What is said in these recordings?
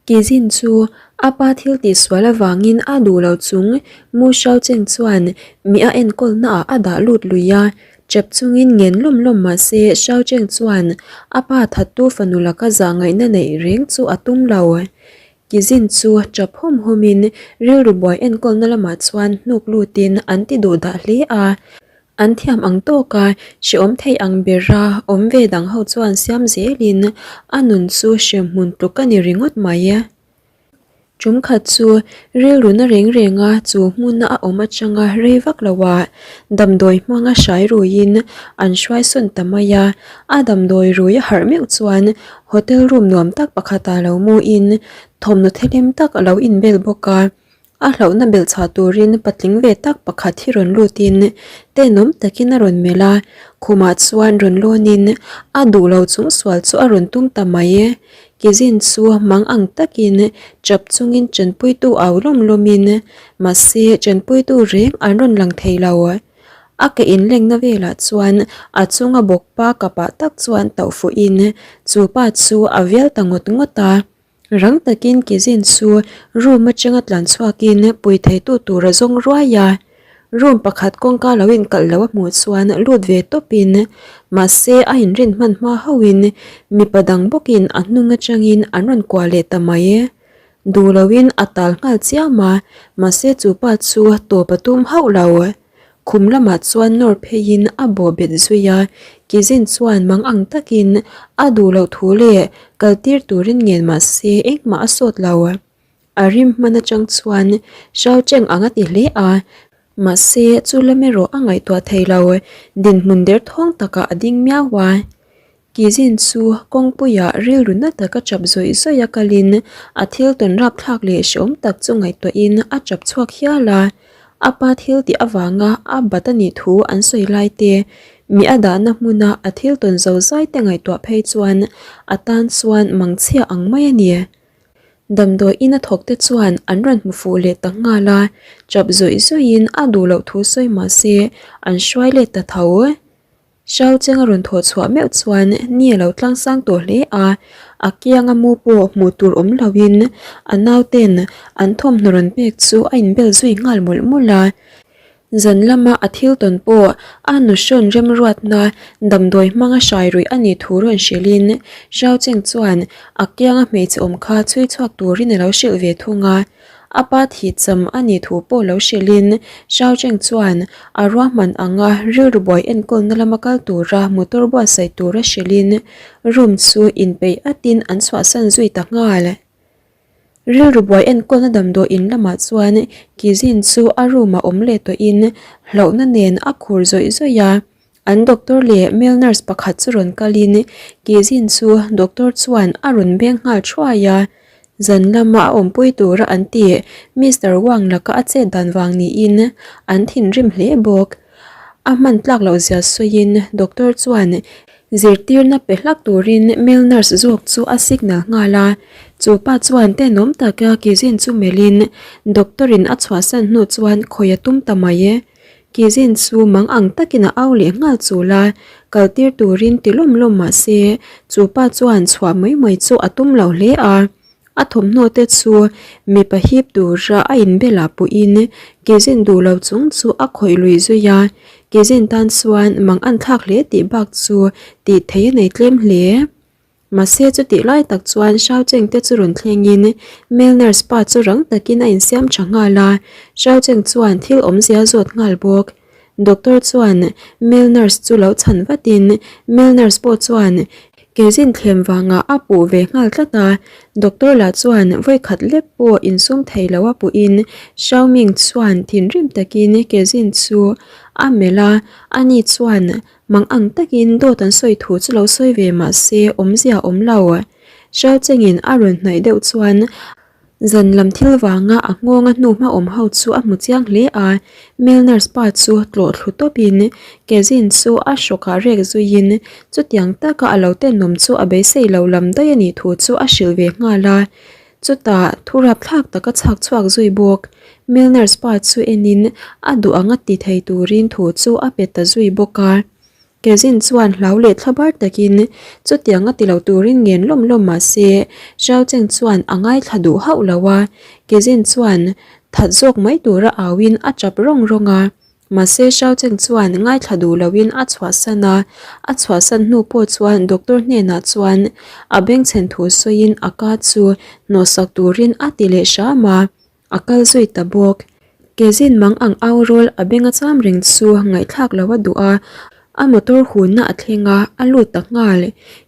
Kizin chu a pa thil tihsual avangin a duh lo chung Mu Xiaocheng chuan mi a enkawlnaah a dah lut lui a, chep chungin ngen lawm lawm mah se Xiaocheng chuan a pa thattu fanu laka zahngaihna neih reng chu a tum lo. Kizin chu chap hawm hawmin rilru buai enkawlna lamah chuan hnuk lutin an ti duh dah hle a. An thiam ang tawka hrehawm thei ang bera awm ve dang ho chuan siam zelin a nun chu hremhmun tluk a ni ringawt mai. Tum khat chu rilruna reng renga chu hmuna a awm atanga rei vak loah damdawi hmanga hrai ruiin an hruai sawn ta mai a, a damdawi rui a harh meuh chuan hotel room nuam tak pakhatah lo muin thawmhnaw thelem tak a lo inbel bawk a. A hlauhna belh chhah turin patling ve tak pakhat hi rawn lutin tenawm takin a rawn melh a, khumah chuan rawn lawnin a duh lo chung sual chu a rawn tum ta mai e. Kizin chu mang ang takin chap chungin chanpuitu au lawm lawmin mahse chanpuitu reng an rawn lang thei lo. A ke inlengna velah chuan a chunga bawkpa kapah tak chuan tauh fuhin chu pa chu a vial ta ngawt ngawt a. Rang takin Kizin chu room atanga tlan chhuakin pui theitu tur a zawng ruai a, room pakhat kawngka lo inkalh lo a hmuh chuan lut ve tawpin mahse a inrin hman hma hauhin mipa dang bawkin a hnung atangin an rawn kuah leh ta mai. Duh loin a tal nghal chiam a, mahse chu pa chu tawp a tum hauh lo. Khum lamah chuan nawr pheiin a bawh bet zui a, Kizin chuan mang ang takin a duh loh thu leh kal tir turin ngen mah se engmah a sawt lo. A rim hman atang chuan Xiao Cheng ang a ti hle a, mahse chu lam erawh a ngaihtuah thei lo, dinhmun derthawng takah a ding miau a. Kizin chu kawngpuiah rilru na taka chap zawih zawih a kalin a thil tawn rapthlak leh hrehawm tak chu ngaihtuahin a chap chhuak hial a. A pa thil tih avanga a bat a nih thu an sawi lai te, mi a dahna hmuna a thil tawn zo zai te ngaihtuah phei chuan a tan chuan mangchhia ang mai a ni. Damdawi in a thawk te chuan an rawn hmu fuh leh ta nghal a, chap zawih zawihin a duh loh thu sawi mah se an hruai let ta tho. Xiao Cheng a rawn thawh chhuah meuh chuan ni a lo tlang sang tawh hle a, a kianga mu pawh hmuh tur awm loin a nauten an thawmhnaw rawn pek chu a inbel zui nghal mawlh mawlh a. Zan lama a thil tawn pawh a nuhrawn remruatna damdawi hmanga hrai ruih a nih thu rawn hrilhin Xiao Cheng chuan a kianga hmeichhe awm kha chhui chhuak turin a lo hrilh ve thung a. A pa thih cham a nih thu pawh lo hrilhin Xiao Cheng chuan a ruahman anga rilru buai enkawlna lama kal tura motor buatsaih tura hrilhin room chu inpeih atin an chhuahsan zui ta nghal. Rilru buai enkawlna damdawi in lamah chuan Kizin chu a room ah awm leh tawhin hlauhna nen a khur zawih zawih a. An doctor leh male nurse pakhat chu rawn kalin Kizin chu doctor chuan a rawn beng nghal thuai a, zan lama a awmpui tura an tih Mister Wang laka a chet dan vang niin an thinrim hle bawk. A hman tlak loh zia sawiin doctor chuan zirtirna pe hlak turin male nurse zawk chu a signal nghal a, chu pa chuan tenawm taka Kizin chu melhin doctor in a chhuahsan hnu chuan khawi a tum ta mai e. Kizin chu mang ang takin a au leh nghal chul a, kal tir turin ti lawm lawm mah se chu pa chuan chhuah mai mai chu a tum lo hle a. A thawmhnaw te chu mipa hip tura a inbelah pawhin Kizin duh lo chung chu a khawih lui zui a, Kizin tan chuan mang an thlak hle tih bak chu tih theih a nei tlem hle. Mahse chutih lai tak chuan Xiao Cheng te chu rawn thlengin male nurse pa chu rang takin a insiam tha nghal a, Xiao Cheng chuan thil awmzia a zawt nghal bawk. Doctor chuan male nurse chu lo chhan vatin male nurse pawh chuan kezin thlem vangah a puh ve nghal tlat a, doctor lah chuan vawikhat lek pawh insum thei lo a puhin Xiao Ming chuan thinrim takin kezin chu a melh a, ani chuan Mang ang takin dawt an sawi thu chu lo sawi ve mah se awmzia a awm lo. Xiao Chengin a rawn hnaih deuh chuan zan lam thil vanga a nghawnga hnu hma awm ho chu a hmu chiang hle a, male nurse pa chu tlawh thlu tawpin Kezin chu a hrawkah rek zuiin chutiang taka a lo tenawm chu a beisei lo lam daih a nih thu chu a hrilh ve nghal a. Chutah thu rapthlak taka chhak chhuak zui bawk. Male nurse pa chu enin a duh anga ti thei turin thu chu a pe ta zui bawk a. Kezin chuan hlau leh thlabar takin chutiang a ti lo turin ngen lawm lawm mah se Xiao Cheng chuan a ngaithla duh hauh lo a. Kezin chuan that zawk mai tura auin a tap rawng rawng a. Mahse Xiao Cheng chuan ngaithla duh loin a chhuahsan a, a chhuahsan hnu pawh chuan doctor hnenah chuan a bengchhen thu sawiin a ka chu hnawhsak turin a ti leh hram a. A kal zui ta bawk. Kezin mang ang au rawl a beng a cham reng chu ngaihthlak lo a duh a, a motor hunna a thleng a, a lut ta nghal.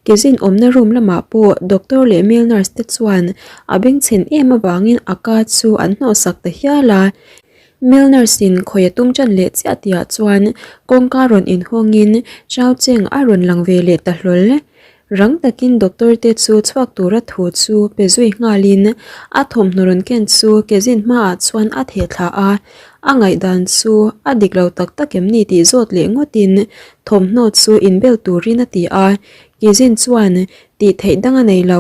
Kezin awmna room lamah pawh doctor leh male nurse te chuan a bengchhen em avangin a ka chu an hnawhsak ta hial a. Male nurse in khawi a tum tan leh chiah tihah chuan kawngka rawn inhawngin Chau Cheng a rawn lang ve leh ta hlawl. Rang takin doctor te chu chhuak tura thu chu pe zui nghalin a thawmhnaw rawn ken chu kezin hmaah chuan a theh thla a, a ngaihdan chu a dik lo tak tak em ni tih zawt leh ngawtin thawmhnaw chu inbel turin a ti a, kezin chuan tih theih dang a nei lo,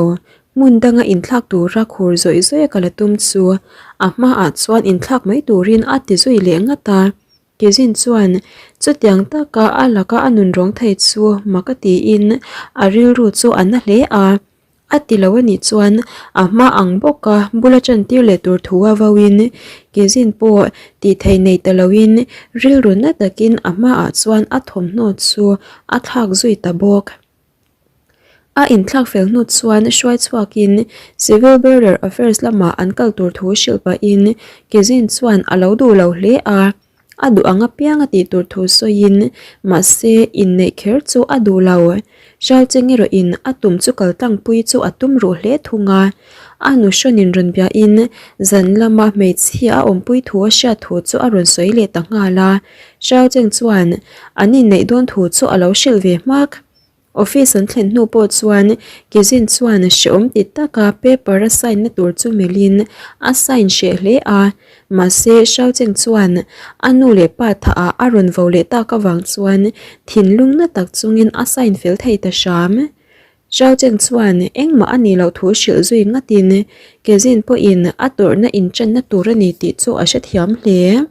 hmun danga inthlak tura khur zawih zawih a kal a tum chu a hmaah chuan inthlak mai turin a ti zui leh ngat a. Kezin chuan chutiang taka a laka a nun rawng thei chu mak a tiin a rilru chu a na hle a. A ti lo a nih chuan a hma ang bawka bula chantir leh tur thu a vauin Kezin pawh tih theih nei ta loin rilru na takin a hmaah chuan a thawmhnaw chu a thlak zui ta bawk. A inthlak fel hnu chuan hruai chhuakin Civil Border Affairs lamah an kal tur thu hrilh pahin Kezin chuan a lo duh lo hle a, a duh ang apiang a tih tur thu sawiin mahse inneih kher chu a duh lo. Hrialcheng erawhin a tum chu kal tlangpui chu a tum ruh hle thung a, a nu hrawnin rawn biahin zan lama hmeichhia a awmpui thu a hriat thu chu a rawn sawi leh ta nghal a, Hrialcheng chuan an inneih dawn thu chu a lo hrilh ve hmak. Office an thlen hnu pawh chuan Kizin chuan hrehawm ti taka paper a sign na tur chu melhin a sign hreh hle a, mahse Xiao Cheng chuan a nu leh pa thah ah a rawn vo leh tak avang chuan thinlung na tak chungin a sign fel thei ta hram. Xiao Cheng chuan engmah a nih loh thu hrilh zui ngatin Kizin pawhin a tawrhna inṭanna tur a ni tih chu a hrethiam hle.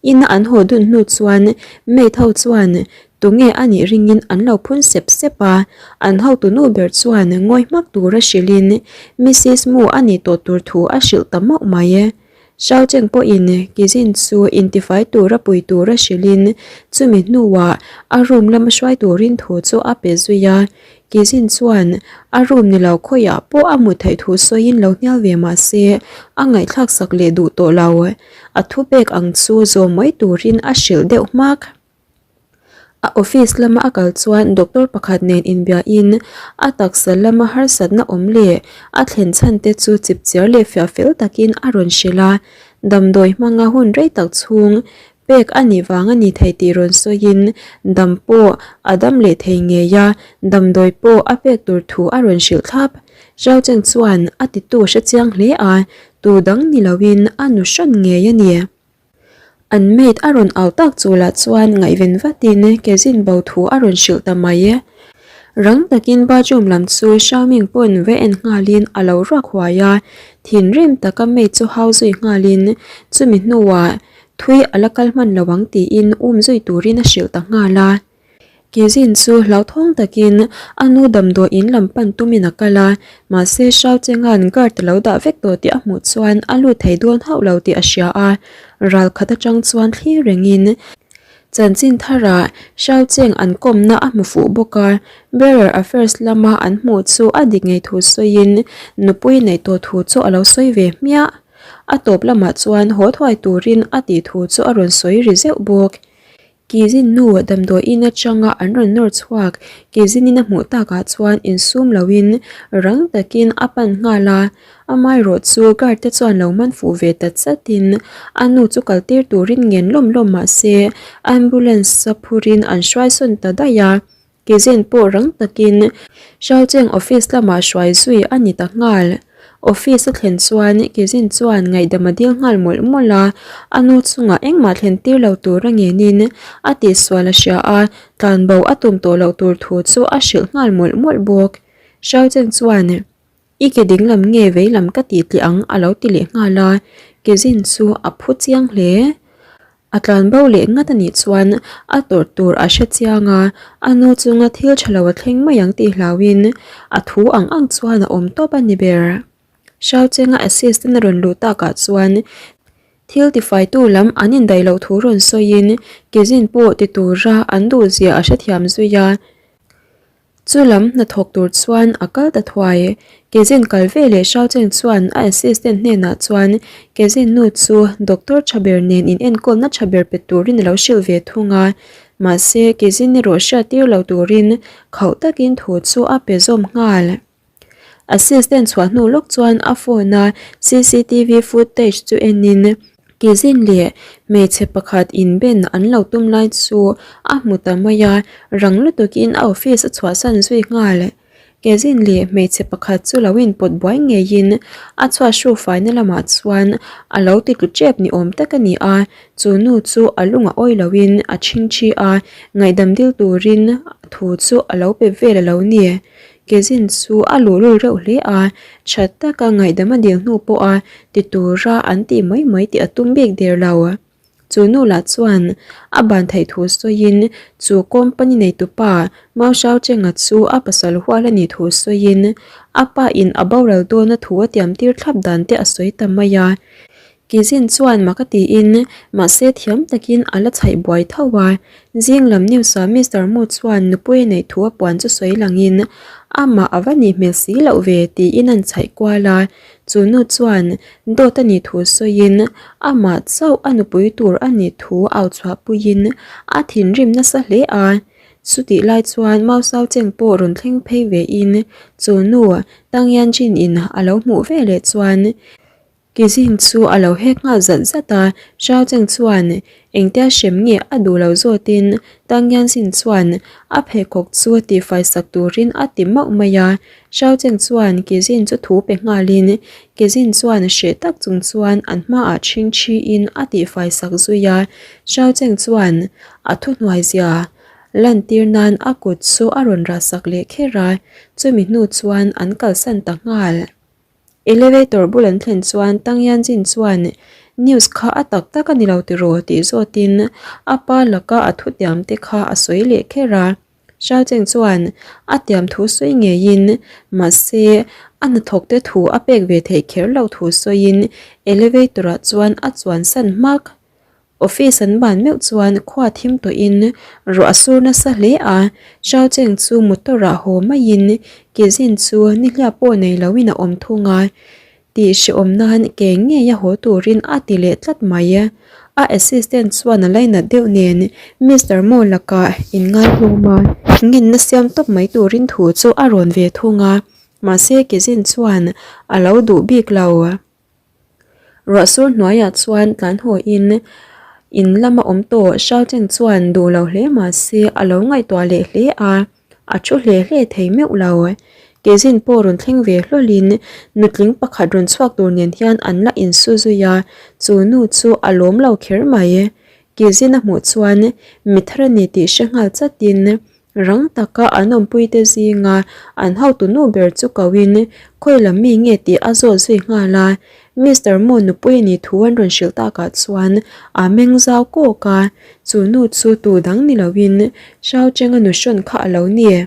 Ina an haw dun hnu chuan maid ho chuan tunge a nih ringin an lo phun sep sep a, an hotu nu ber chuan ngawi hmak tura hrilhin Missus Mu a nih tawh tur thu a hrilh ta mauh mai. Xiao Cheng pawhin Kizin chu intifai tura pui tura hrilhin chumi hnuah a room lama hruai turin thu chu a pe zui a, Kizin chuan a room ni lo khawiah pawh a hmu theih thu sawiin lo hnial ve mah se a ngaihthlak sak leh duh tawh lo. A thupek ang chu zawm mai turin a hrilh deuh hmak. A office lama a kal chuan doctor pakhat nen inbiahin a taksa lama harsatna awm leh a thlen chhan te chu chipchiar leh fiah fel takin a rawn hrilh a. Damdawi hmanga hun rei tak chhung Pek a nih vang a ni thei tih rawn sawiin dam pawh a dam leh thei ngei a, damdawi pawh a pek tur thu a rawn hrilh thlap. Zhao Cheng chuan a titu hre chiang hle a, tu dang ni loin a nu hrawn ngei a ni. An maid a rawn au tak chu lah chuan ngaihven vatin kezin bo thu a rawn hrilh ta mai. Rang takin bathroom lam chu Xiaoming pawn va en nghalin a lo ruak huai a, thinrim taka maid chu hau zui nghalin chumi hnuah Thui a la kal hman lo ang tiin um zui turin a hrilh ta nghal a. Kezin chu hlauthawng takin a nu damdawi in lam pan tumin a kal a, mahse Xiao Chenga'n guard a lo dah vek tawh tih a hmuh chuan a lut thei dawn hauh lo tih a hria a, ral khat atang chuan thlir rengin chanchin tharah Xiao Cheng an kawmna a hmu fuh bawk a, Bearer Affairs lama an hmuh chu a dik ngei thu sawiin nupui neih tawh thu chu a lo sawi ve hmiah. A tawp lamah chuan haw thuai turin a tih thu chu a rawn sawi ri zeuh bawk. Kizin nu damdawi in atanga an rawn nawr chhuak Kizinin a hmuh takah chuan insum loin rang takin a pan nghal a, amaherawh chu guard te chuan lo man fuh ve ta chatin a nu chu kal tir turin ngen lawm lawm mah se ambulance a phurin an hruai sawn ta daih a. Kizin pawh rang takin Xiaocheng office lamah hruai zui a ni ta nghal. Office a thlen chuan Kizin chuan ngaihdam a dil nghal mawlh mawlh a, a nu chungah engmah thlen tir lo tur a ngenin a tihsual a hria a, tlanbo a tum tawh loh tur thu chu a hrilh nghal mawlh mawlh bawk. Xiaocheng chuan. I ke dinglam nge veilam ka tih tliah ang a lo ti leh nghal a, Kezin chu a phu chiang hle. A tlan bo leh ngat a nih chuan a tawrh tur a hre chiang a, a nu chunga thil tha lo a thleng mai ang tih hlauhin a thu ang ang chuan a awm tawp a ni ber. Hriauchenga assistant a rawn luh takah chuan thil tifaitu lam an indaih loh thu rawn sawiin Kezin pawh ti tura an duhzia a hrethiam zui a. Chu lam hnathawk tur chuan a kal ta thuai. Kezin kal ve leh Hriaucheng chuan a assistant hnenah chuan Kezin nu chu doctor tha ber nen in enkawlna tha ber pe turin a lo hrilh ve thung a. Mahse, Kezin erawh hriattir lo turin khauh takin thu chu a pe zawm nghal. Assistant chhuah hnu lawk chuan a phone a cctv footage chu enin Kizin leh hmeichhe pakhat inben an lo tum lai chu a hmu ta mai a, rang lutukin a office a chhuahsan zui nghal. Kezin leh hmeichhe pakhat chu lo inpawt buai ngeiin a chhuat hrufaina lamah chuan a lo ti tlu tep ni awm tak a ni a, chu nu chu a lung a awi loin a chhingchhi a, ngaihdam dil turin thu chu a lo pe vel a lo ni. Kezin chu a luhlul reuh hle a, tha taka ngaihdam a dil hnu pawha ti tura an tih mai mai tih a tum bik der lo. Chu nu lah chuan a ban theih thu sawiin chu company neitupa Mau Hriau Chenga chu a pasal hual a nih thu sawiin a pa in a boral dawna thu a tiam tir thlap dan te a sawi ta mai a. Kizin chuan mak a tiin mahse thiam takin a la chhaih buai tho a. Zing lam news ah Mister Mu chuan nupui a neih thu a puan chu sawi langin amah a va nih hmel si loh ve tiin an chhaih kual a. Chu nu chuan dawt a nih thu sawiin amah chauh a nupui tur a nih thu au chhuah puiin a thinrim nasa hle a. Chutih lai chuan Mau Sau Cheng pawh rawn thleng phei vein chu nu Tang Yan Jin in a lo hmuh veleh chuan Kizing chu a lo hek nghal zat zat a, Zhao Cheng chuan engtia hrem nge a duh lo zawtin Tang Yanxin chuan a pheikhawk chu tihfai sak turin a ti mauh mai a. Zhao Cheng chuan Kizin chu thu pe nghalin Kizin chuan hreh tak chung chuan an hmaah chhingchhiin a tihfai sak zui a. Zhao Cheng chuan a thuhnuai zia lantir nan a kut chu a rawn rah sak leh kher a, chumi hnu chuan an kalsan ta nghal. Elevator bul an thlen chuan Tang Yanjin chuan news kha a tak tak a ni lo tiraw tih zawtin a pa laka a thutiam te kha a sawi leh kher a. Xiao Cheng chuan a tiam thu sawi ngeiin mahse a hnathawk te thu a pek ve theih kher loh thu sawiin elevator ah chuan a chuan san hmak. Office an ban meuh chuan khua thim tawhin ruah a sur nasa hle a, Xiao Cheng chu motor ah haw maiin Kezin chu nihliap pawh nei loin a awm thung a, tih hrehawm nan ke ngei a haw turin a ti leh tlat mai. A assistant chuan a lainat deuh nen Mister Mo lakah inngaihawm a, ngenna siam tawp mai turin thu chu a rawn ve thung a, mahse Kezin chuan a lo duh bik lo. Ruahsur hnuaiah chuan tlan hawiin in lama awm tawh Xiao Cheng chuan duh lo hle mah se a lo ngaihtuah leh hle a, a thu hle hle thei meuh lo. Kezin pawh rawn thleng ve hlawlin nutling pakhat rawn chhuak tur nen hian an la insu zui a, chu nu chu a lawm lo kher mai. Kezin a hmuh chuan mi thar a ni tih hre nghal chatin Rang taka an awmpuite zinga an hotu nu ber chu koin khawi lam mi nge tih a zawt zui nghal a. Mister Mo nupui a nih thu an rawn hrilh takah chuan a meng zau kawk a, chu nu chu tu dang ni loin Xiao Cheng-a nu hrawn kha a lo ni.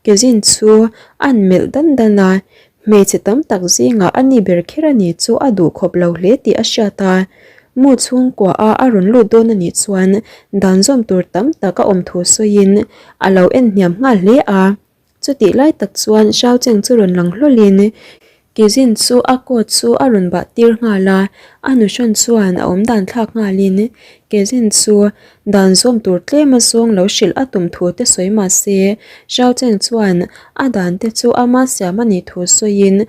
Kezin chu an melh dan dan a, Hmeichhe tam tak zingah a ni ber kher a ni chu a duh khawp lo hle tih a hriat a, mu chhungkua a a rawn lut dawn a nih chuan dan zawm tur tam tak a awm thu sawiin a lo en hniam nghal hle a. Chutih lai tak chuan Xiao Cheng chu rawn lang hlawlin Kizin chu a coat chu a rawn bah tir nghal a, a nuhrawn chuan a awm dan thlak nghalin Kezin chu dan zawm tur tlem a zawng lo hrilh a tum thu te sawi mah se, Xiao Cheng chuan a dan te chu ama siam a nih thu sawiin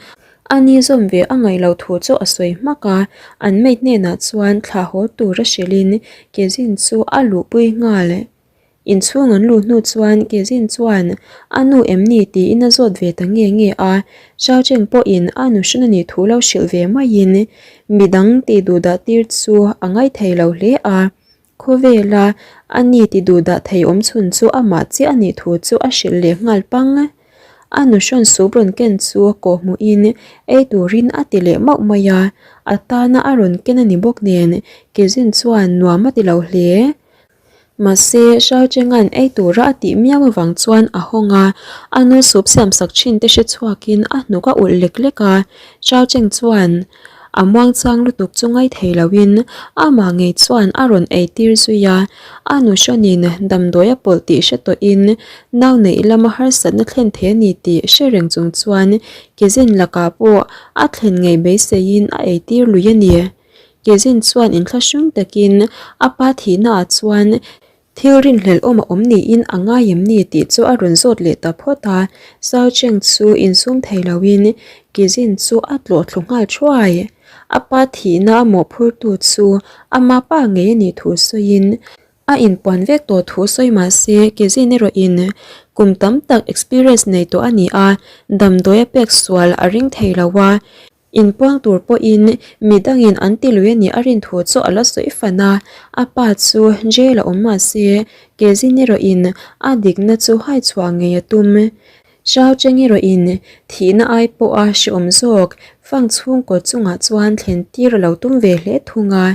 a ni zawm ve a ngaih loh thu chu a sawi hmak a, an maid hnenah chuan thlah haw tur a hrilhin Kezin chu a luhpui nghal. Inchhung an luh hnu chuan Kezin chuan a nu em ni tiin a zawt ve ta nge nge a, Xiao Cheng pawhin a nu hran a nih thu lo hrilh ve maiin midang tih duh dah tir chu a ngaithei lo hle a, khawvela a ni ti duh dah thei awm chhun chu amah chiah a nih thu chu a hrilh leh nghal pang. A nuhrawn sup rawn ken chu kawh hmuhin ei turin a ti leh mauh mai a, a tana a rawn ken a ni bawk nen Kezin chuan nuam a ti lo hle. Mahse, Shao Cheng-a'n ei tura a tih miau avang chuan a hawng a, a nu sup siamsak thin te hre chhuakin a hnuk a ulh lek lek a. Shao Cheng chuan a muangchang lutuk chu ngaithei loin amah ngei chuan a rawn ei tir zui a, a nu hrawnin damdawi a pawlh tih hre tawhin nau neih lama harsatna thlen thei a ni tih hre reng chung chuan Kezin lakah pawh a thlen ngei beiseiin a ei tir lui a ni. Kezin chuan inthlahrung takin a pa thihnaah chuan thil rinhlelh awm a awm niin a ngai em ni tih chu a rawn zawt leh ta phawt a, Sao Cheng chu insum thei loin Kezin chu a tlawh thlu nghal thuai. A pa thihna a mawhphurtu chu ama pa ngei a nih thu sawiin A inpuan vek tawh thu sawi mah se Kezin erawhin kum tam tak experience nei tawh a ni a, damdawi a pek sual a ring thei lo a, inpuang tur pawhin mi dangin an ti lui a nih a rin thu chu a la sawi fan a, a pa chu jail a awm mah se Kezin erawhin a dikna chu hai chhuah ngei a tum. Hriau cheng erawhin thihna ai pawha hreawm zawk fang chhungkaw chungah chuan thlen tir a lo tum ve hle thung a.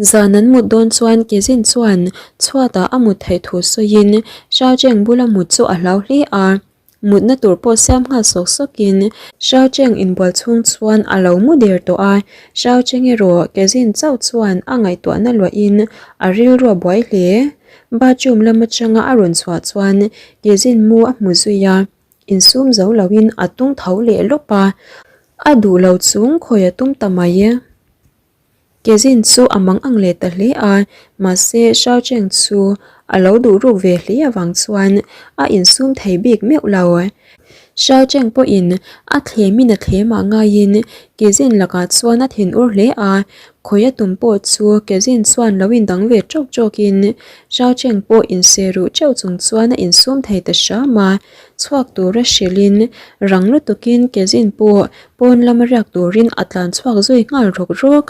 Zan an mut dawn chuan Kezin chuan chhuatah a mut theih thu sawiin Hriau Cheng bula mut chu a hlau hle a, mutna tur pawh siam nghal sawk sawkin Hriau Cheng inbual chhung chuan a lo mu der tawh a, Hriau Cheng erawh Kezin chauh chuan a ngaihtuahna luahin a rilru a buai hle. Bathroom lam atanga a rawn chhuah chuan Kezin mu a hmu zui a, insum zo loin a tung tho leh lawp a, a duh lo chung khawi a tum ta mai. Kezin chu a mang ang leh ta hle a, mahse Shao Cheng chu a lo duh ruk ve hle avang chuan a insum thei bik meuh lo. Shao Cheng pawhin a thlemin a thlem ah ngaiin Kezin lakah chuan a thinur hle a, khawi a tum pawh chu Kezin chuan lo indang ve tawk tawkin Shao Cheng pawh inse ruh teuh chung chuan a insum thei ta hram a, chhuak tura hrilhin rang lutukin Kezin pawh Pawn lama riak turin a tlan chhuak zui nghal rawk rawk.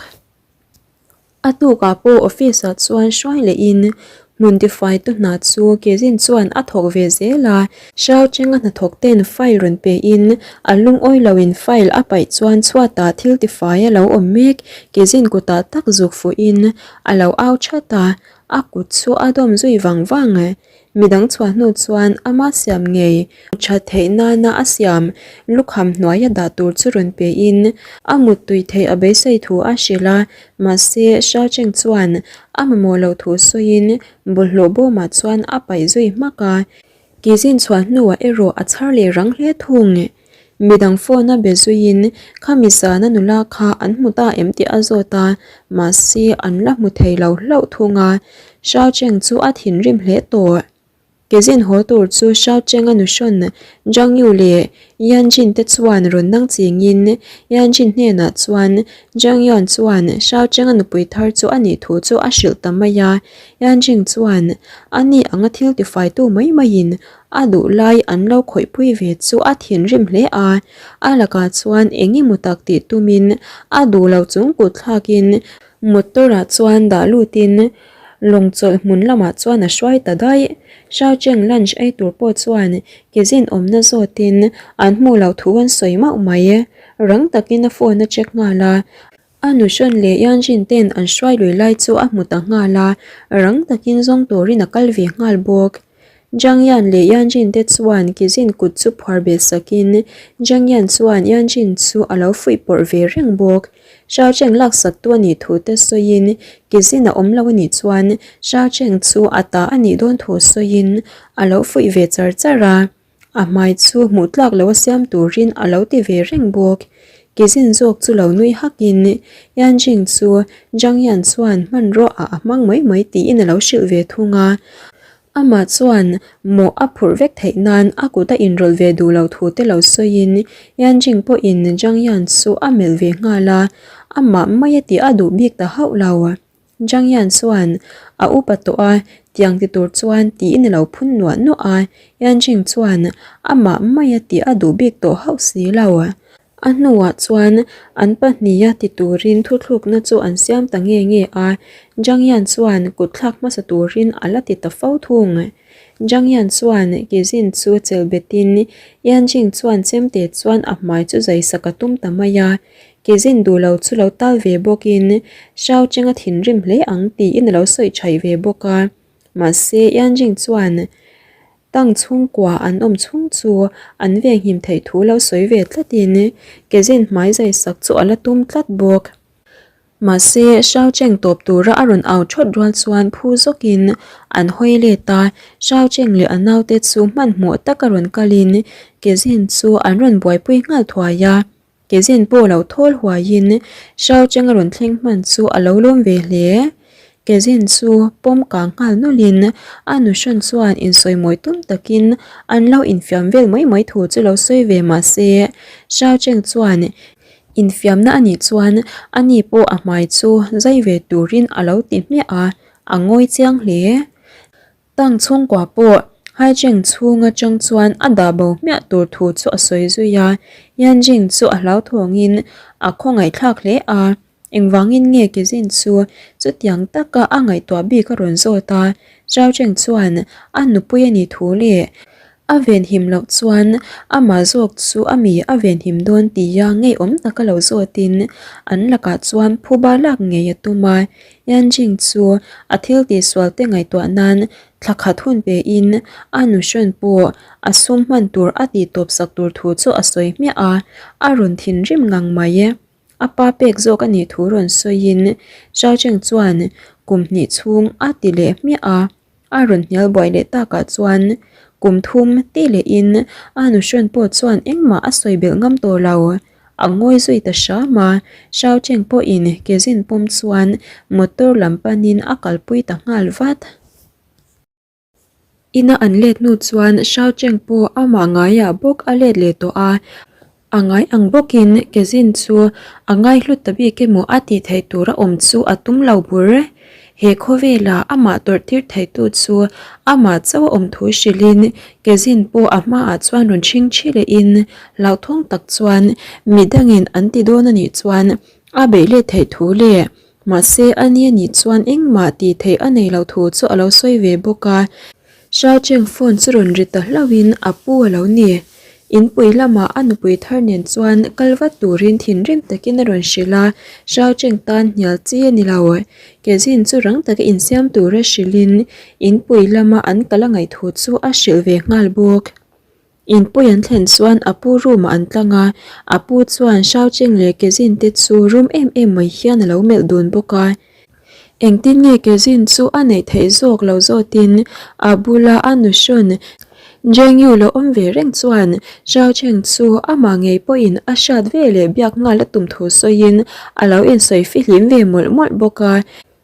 A tukah pawh office ah chuan hruai lehin hmun tifai tu hna chu Kezin chuan a thawk ve zel a. Hriau Chenga hnathawk ten file rawn pe in a lungawi lo in file a paih chuan chhuatah thil tifai a lo awm mek. Kezin kutah tak zuk fuh in a lo au that a, a kut chu a dawm zui vang vang. Midang chhuah hnu chuan ama siam ngei that theih nana a siam lukham hnuaia dah tur chu rawn pe in a muttui theih a beisei thu a hrilh a, mahse Shao Cheng chuan a mamawh loh thu sawiin bawlhhlawh bawmah chuan a paih zui hmak a, Kizin chhuah hnuah erawh a chhar leh rang hle thung. Midang phone a be zuiin khami zana nula kha an hmu ta em tih a zawt a, mahse an la hmu thei lo hlauh thung a, Shao Cheng chu a thinrim hle tawh. Kezin haw tur chu Shao Cheng a nuhrawn Zhang Yu leh Yan Jin te chuan rawn nang chingin Yan Jin hnenah chuan Zhang Yuan chuan Shao Cheng a nupui thar chu a nih thu chu a hrilh ta mai a, Yan Jin chuan a ni anga thil tifaitu mai maiin A duh lai an lo khawihpui ve chu a thinrim hle a, a lakah chuan eng emaw tak tih tumin a duh lo chung kut thlakin motor ah chuan dah lutin lawng chawlh hmun lamah chuan a hruai ta daih. Shao Cheng lunch ei tur pawh chuan kezin awmna zawtin an hmuh loh thu an sawi mauh mai. Rang takin a phone a check nghal a, A nuhrawn leh Yanjin ten an hruai lui lai chu a hmu ta nghal a, rang takin zawng turin a kal ve nghal bawk. Zhang Yan leh Yanjin te chuan Kizin kut chu phuar beh sakin Zhang Yan chuan Yanjin chu a lo fuih pawrh ve reng bawk. Shao Cheng laksak tu a nih thu te sawiin Kizin a awm lo a nih chuan Shao Cheng chu a ta a nih dawn thu sawiin a lo fuih ve char char a. A hmai chu hmuh tlak lo a siam turin a lo ti ve reng bawk. Kezin zawk chu lo nui hakin Yanjing chu Zhang Yan chuan hmanraw ah a hmang mai mai tiin a lo hrilh ve thung a. Amah chuan mawh a phurh vek theih nan a kut a inrawlh ve duh lo thu te lo sawiin Yanjing pawhin Zhang Yan chu a melh ve nghal a, amah mai a tih a duh bik ta hauh lo. Zhang Yan chuan a upa tawh a, tiang ti tur chuan tiin a lo phun nuah nuah a, Yan Jing chuan amah maia tih a duh bik tawh hauh si lo. A hnuah chuan an pahniha ti turin thuthlukna chu an siam ta nge nge a, Zhang Yan chuan kutthlak hmasa turin a la ti ta fo thung. Zhang Yan chuan Kezin chu chelh betin Yan Jing chuan chemte chuan a hmai chu zai sak a tum ta mai a. Kezin duh lo chu lo tal ve bawkin Shao Cheng a thinrim hle ang tiin a lo sawi thaih ve bawk a. Mahse Yan Jing chuan Tang chhungkua an awm chhung chu an venghim theih thu lo sawi ve tlatin Kezin hmai zai sak chu a la tum tlat bawk. Mahse, Shao Cheng tawp tura a rawn au thawt rual chuan phu zawkin an hawi let a, Shao Cheng leh a naute chu hmanhmawh taka rawn kalin Kezin chu an rawn buaipui nghal thuai a. Kezin pawh lo thawl huaiin Shao Cheng a rawn thleng hman chu a lo lawm ve hle. Kezin chu pawm kang nghal nawlhin a nuhrawn chuan insawimawi tum takin an lo infiam vel mai mai thu chu lo sawi ve mahse, Shao Cheng chuan Infiamna a nih chuan ani pawh a hmai chu zai ve turin a lo ti hmiah a, a ngawi chiang hle. Tang chhungkua pawh Haicheng chhung atang chuan a dah bo hmiah tur thu chu a sawi zui a, Yanjing chu a hlauthawngin a khawngaihthlak hle a, engvangin nge Kezin chu chutiang taka a ngaihtuah bik a rawn zawt a, Zhao Cheng chuan a nupui a nih thu leh A venhim loh chuan amah zawk chu a mi a venhim dawn tia ngeiawm taka lo zawtin an lakah chuan phuba lak ngei a tum a. Yanjing chu a thil tihsual te ngaihtuah nan thla khat hun pein a nuhrawn pawh a sum hman tur a tihtawp sak tur thu chu a sawi hmiah a, a rawn thinrim ngang mai. A pa pek zawk a nih thu rawn sawiin Zhao Cheng chuan kum hnih chhung a ti leh hmiah a. A rawn hnial buai leh takah chuan kum thum ti lehin a nuhrawn pawh chuan engmah a sawi belh ngam tawh lo. A ngawi zui ta hram a, Shao Cheng pawhin ke zin pawm chuan motor lam panin a kalpui ta nghal vat. Ina an let hnu chuan Shao Cheng pawh amah ngaiah bawk a let leh tawh a, A ngai ang bawkin Kezin chu a ngaihlut ta bik emaw a tih theih tur a awm chu a tum lo bur. He khawvela amah tawrh tir theitu chu amah chauh a awm thu hrilhin Kezin pawh a hmaah chuan rawn chhing thi lehin hlauthawng tak chuan midangin an ti dawn a nih chuan a beih let theih thu leh mahse a ni a nih chuan engmah tih theih a nei lo thu chu a lo sawi ve bawk a. Shao Cheng phone chu rawn ri ta hlauhin a pu a lo ni. Inpui lamah a nupui thar nen chuan kal vat turin thinrim takin a rawn hrilh a, Shao Cheng tan hnial chi a ni lo. Kezin chu rang taka insiam tura hrilhin inpui lama an kal a ngaih thu chu a hrilh ve nghal bawk. Inpui an thlen chuan a pu room ah an tlang a, a pu chuan Shao Cheng leh Kezin te chu rum em em mai hian a lo melh dun bawk a. Engtin nge Kezin chu a neih theih zawk lo zawtin a bula a nuhrawn Zheng Yu lo awm ve reng chuan Shao Cheng chu amah ngei pawhin a hriat ve leh biak nghal a tum thu sawiin a lo insawi fihlim ve mawlh mawlh bawk a.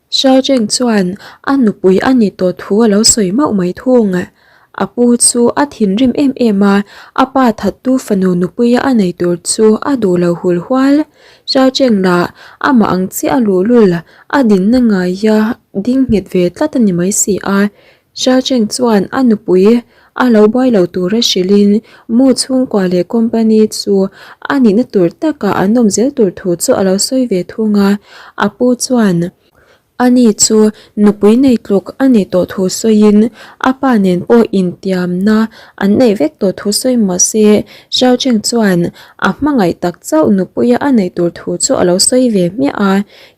Shao Cheng chuan a nupui a ni tawh thu a lo sawi mauh mai thung. A pu chu a thinrim em em a, a pa thattu fanu nupuia a nei tur chu a duh lo hul hual. Shao Cheng lah amah ang chiah a luhlul, a dinna ngaia ding nghet ve tlat a ni mai si a. Shao Cheng chuan a nupui a lo buai lo tura hrilhin mu chhungkua leh company chu a nihna tur takah an awm zel tur thu chu a lo sawi ve thung a, a pu chuan ani chu nupui nei tluk a ni tawh thu sawiin a pa nen pawh intiamna an neih vek tawh thu sawi mah se Shao Cheng chuan a hmangaih tak chauh nupuia a neih tur thu chu a lo sawi ve hmiah a,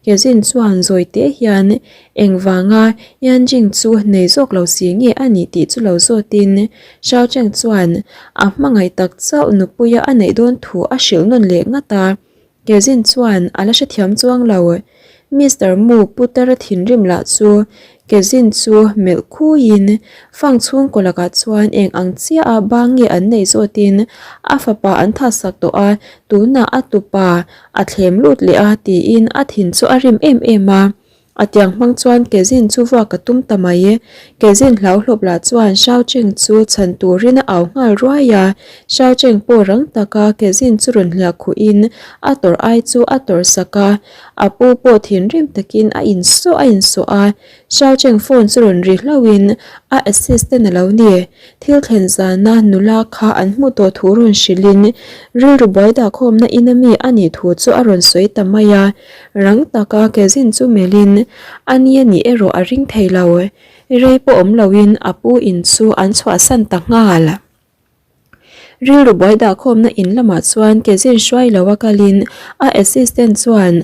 Kezin chuan zawi teh hian Engvanga Yanjing chu nei zawk lo si nge a nih tih chu lo zawtin Shao Cheng chuan a hmangaih tak chauh nupuia a neih dawn thu a hrilh nawn leh ngat a. Kezin chuan a la hrethiam chuang lo. Mister Mu Putara thinrim lah chu Kezin chu melh khuiin fang chhungkaw lakah chuan eng ang chiah a bang nge an neih zawtin a fapa an thahsak tawh a, tunah a tupa a thlem lut leh a tiin a thin chu a rim em em a. A tiang hmang chuan Kezin chu vuak a tum ta mai. Kezin hlauhlawp lah chuan Shao Cheng chu chhan turin a au nghal ruai a. Shao Cheng pawh rang taka Kezin chu rawn hliah khuhin a tawrh ai chu a tawrh sak a. A pu pawh thinrim takin a insawh a insawh a. Shao Cheng phone chu rawn ri hlauhin a assistant a lo ni. Thil thlen zana nula kha an hmuh tawh thu rawn hrilhin rilru buai dahkhawmna ina mi a nih thu chu a rawn sawi ta mai a. Rang taka Kezin chu melhin a ni a nih erawh a ring thei lo. Rei pawh awm loin a pu in chu an chhuahsan ta nghal. Rilru buai dahkhawmna in lamah chuan Kezin hruai lo a kalin a assistant chuan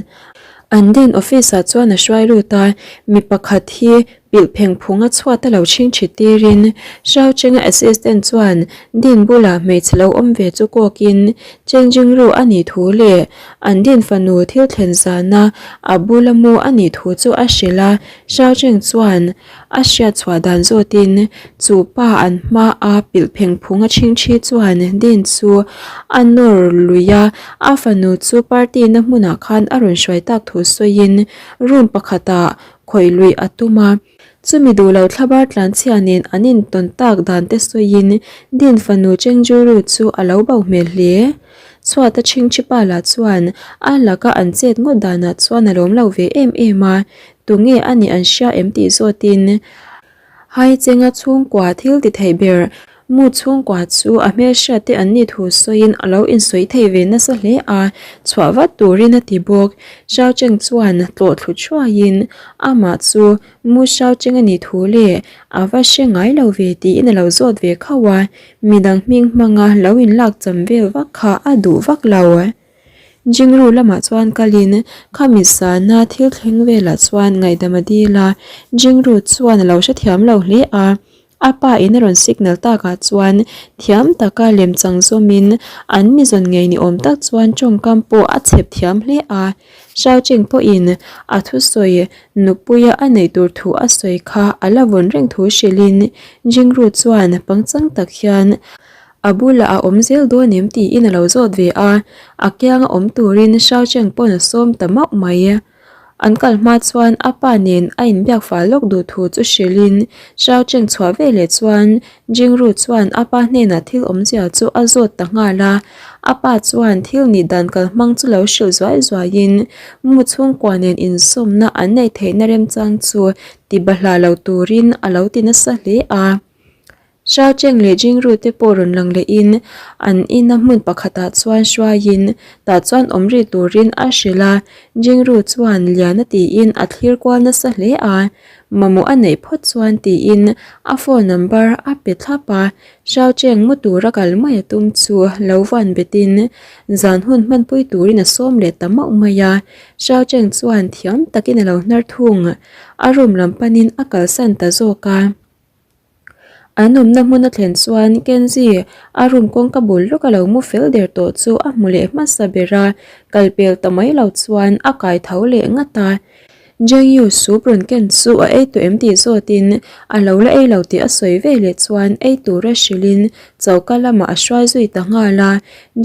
an din office ah chuan a hruai lut a, mi pakhat hi pilh pheng phung a chhuat a lo chhing chhi tirin Xiaocheng-a assistant chuan din bulah hmeichhe lo awm ve chu kawkin changing room a nih thu leh an din fanu thil thlen zana a bula mu a nih thu chu a hrilh a, Xiaocheng chuan A hriat chhuah dan zawtin chu pa an hma a pilh pheng phung a chhing thi chuan Dean chu a nawr lui a, a fanu chu party na hmunah khan a rawn hruai tak thu sawiin room pakhatah khawih luih a tum a. Chumi duh lo thlabar tlanchhia nen an intawn tak dan te sawiin Dean fanu Chengzhuru chu a lo bo hmel hle. Chhuat a chhing thi pa lah chuan a laka an chet ngawt danah chuan a lawm lo ve em em a, Tunge a nih an hria em tih zawtin Haichenga chhungkua thil ti thei ber Mu chhungkua chu a hmelhriat te an nih thu sawiin a lo insawi thei ve nasa hle a, chhuah vat turin a ti bawk. Xiaocheng chuan tlawh thlu thuaiin amah chu Mu Xiaocheng a nih thu leh a va hre ngai lo ve tiin a lo zawt ve khauh a, midang hming hmanga lo inlak cham vel vak kha a duh vak lo. Jingru lamah chuan kalin khami sana thil thleng velah chuan ngaihdam a dil a, Jingru chuan a lo hrethiam lo hle a, a pa in a rawn signal takah chuan thiam taka lemchang zawmin an mi zawn ngei ni awm tak chuan tawngkam pawh a chhep thiam hle a, Xiaocheng pawhin a thusawi nupuia a neih tur thu a sawi kha a la vawn reng thu hrilhin Jingru chuan pangchang tak hian A bulah a awm zel dawn em tiin a lo zawt ve a, a kianga awm turin Xiaocheng pawn a sawm ta mauh mai. An kal hma chuan a pa nen a inbiak fal lawk duh thu chu hrilhin Xiaocheng chhuah veleh chuan Jingru chuan a pa hnenah thil awmzia chu a zawt ta nghal a, a pa chuan thil nih dan kal hmang chu lo hrilh zuai zuaiin mu chhungkua nen insawmna an neih theihna remchang chu ti bahlah lo turin a lo ti nasa hle a. Xiaocheng leh Jingru te pawh rawn lang lehin an ina hmun pakhatah chuan hruaiin tah chuan awm rih turin a hrilh a, Jingru chuan Liana tiin a thlir kual nasa hle a, mamawh a neih phawt chuan tiin a phone number a pe thlap a, Xiaocheng mu tura kal mai a tum chu lo van betin zan hun hmanpui turin a sawm leh ta mauh mai a, Xiaocheng chuan thiam takin a lo hnar thung, a room lam panin a kalsan ta zawk a. An awmna hmun a thlen chuan Kenzie a room kawngka bul lawk a lo mu fel der tawh chu a hmu leh hmasa ber a, kal pel ta mai lo chuan a kai tho leh ngat a. Jengyu soup rawn ken chu a ei tawh em tih zawtin a lo la ei lo tih a sawi ve leh chuan ei tura hrilhin choka lamah a hruai zui ta nghal a.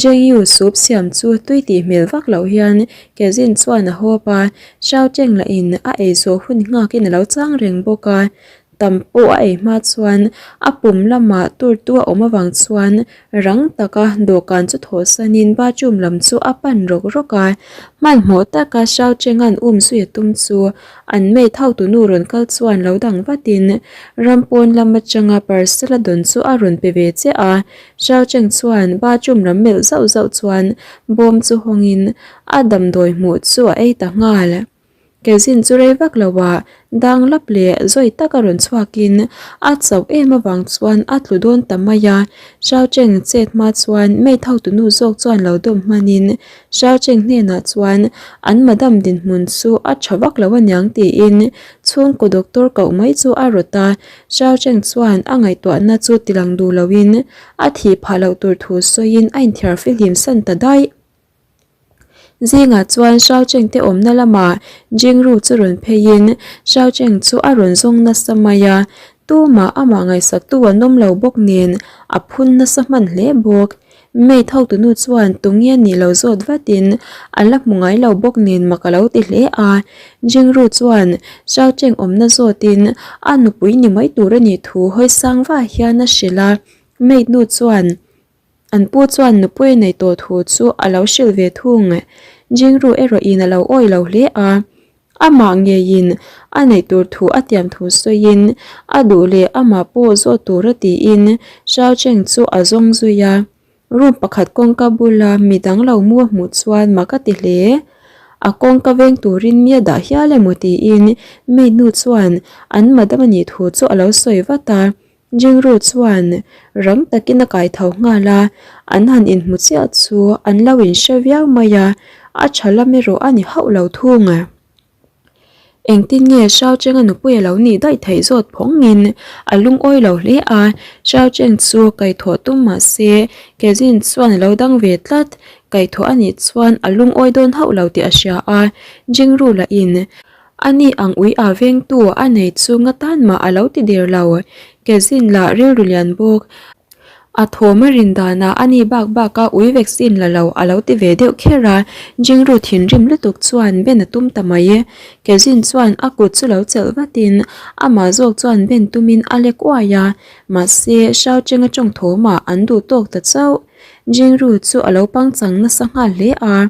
Jengyu soup siam chu tui tih hmel vak loh hian Kezin chuan a hawp a, Xiao Cheng lahin a ei zawh hun nghakin a lo chang reng bawk a. Tam pawh a ei hma chuan a pum lamah turtu a awm avang chuan rang taka dawhkan chu thawhsanin bathroom lam chu a pan rawk rawk a. Hmanhmawh taka Xiao Cheng-a'n um zui a tum chu an maid hotunu rawn kal chuan lo dang vatin ram pawn lam atanga parcel a dawn chu a rawn pe ve chiah a. Xiao Cheng chuan bathroom lam melh zauh zauh chuan bawm chu hawngin a damdawi hmuh chu a ei ta nghal. Kezin chu rei vak lo ah dang lap leh zawi tak a rawn chhuakin a chauh em avang chuan a tlu dawn ta mai a, Xiao Cheng chet hma chuan maid hotunu zawk chuan lo dawm hmanin Xiao Cheng hnenah chuan an madam dinhmun chu a tha vak lo aniang tiin chhungkaw doctor koh mai chu a rawt a, Xiao Cheng chuan a ngaihtuahna chu tilang duh loin a thih phah loh tur thu sawiin a inthiar fihlim san ta daih. Zingah chuan Xiaocheng te awmna lamah Jingru chu rawn pheiin Xiaocheng chu a rawn zawng nasa mai a, tumah amah ngaihsaktu an awm lo bawk nen a phun nasa hman hle bawk. Maid hotunu chuan tunge nih lo zawt vatin a la hmu ngai lo bawk nen mak a lo ti hle a, Jingru chuan Xiaocheng awmna zawtin a nupui ni mai tur a nih thu hawi sang vah hian a hrilh a, maid nu chuan An pu chuan nupui a nei tawh thu chu a lo hrilh ve thung. Jingru erawhin a lo awih lo hle a, amah ngeiin a neih tur thu a tiam thu sawiin a duh leh amah pawh zawt tur a tiin Xiao Cheng chu a zawng zui a. Room pakhat kawngka bula midang lo mu a hmuh chuan mak a ti hle. A kawngka veng turin mi a dah hial emaw tiin maid nu chuan an madam a nih thu chu a lo sawi vat a. Jingru chuan rang takin a kai tho nghal a, an han inhmu chiah chu an lo inhre viau mai a, a tha lam erawh a ni hauh lo thung. Engtin nge Xiao Cheng-a nupui a lo nih daih theih zawt phawngin a lungawi lo hle a, Xiao Cheng chu kaihthawh tum mah se Kezin chuan a lo dang ve tlat, kaihthawh a nih chuan a lungawi dawn hauh lo tih a hria a, Jingru lahin a ni ang ui a vengtu a nei chu nga tan mah a lo ti der lo, Kezin lah rilru lian bawk. A thawm a rin danah a ni bak bak a ui vaccine la lo a lo ti ve deuh kher a, Jingru thinrim lutuk chuan ben a tum ta mai. Kezin chuan a kut chu lo chelh vatin amah zawk chuan ben tumin a lek uai a, mahse Xiao Cheng-a tawng thawmah an duh tawk ta chauh. Jingru chu a lo pangchang nasa nghal hle a,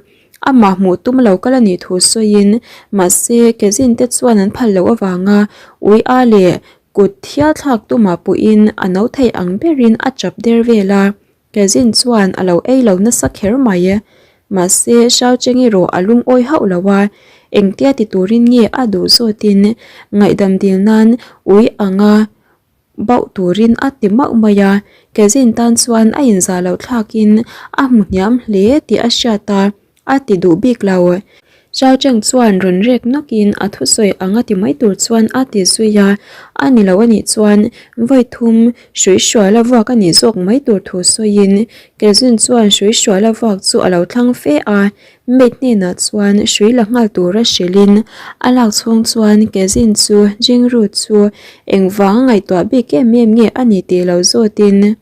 amah hmuh tum lo kal a nih thu sawiin mahse Kezin te chuan an phal loh avanga ui a leh Kut thial thlak tumah pawhin a no thei ang berin a chap der vel a, Kezin chuan a lo ei lo nasa kher mai. Mahse, Xiao Cheng erawh a lungawi hauh lo a, engtia ti turin nge a duh zawtin ngaihdam dil nan ui anga bauh turin a ti mauh mai a, Kezin tan chuan a inzah loh thlakin a hmu hniam hle tih a hriat a. A ti duh bik lo. Zhao Cheng chuan rawn rek nawkin a thusawi ang a ti mai tur chuan a ti zui a, a ni lo a nih chuan vawi thum hrui hrual a vuak a nih zawk mai tur thu sawiin Kezun chuan hrui hrual a vuak chu a lo thlang fe a, maid hnenah chuan hrui la nghal tura hrilhin a lak chhung chuan Kezin chu Jingru chu engvang a ngaihtuah bik em em nge a ni tih lo zawtin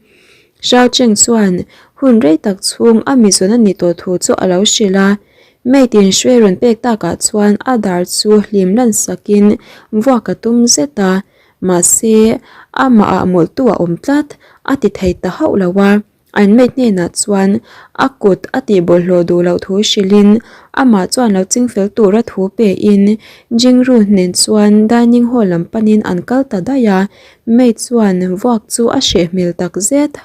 Xiao Cheng chuan hun rei tak chhung a mizawn a nih tawh thu chu a lo hrilh a. Mate in hruai rawn pek takah chuan a dar chu hlim lan sakin vuak a tum zet a, mahse amah ah mawlhtu a awm tlat a ti thei ta hauh lo a. An mate hnenah chuan a kut a tih bawlhhlawh duh loh thu hrilhin amah chuan lo chingfel tura thu pein Jingru nen chuan dining hall lam panin an kal ta daih a. Maid chuan vuak chu a hreh hmel tak zet.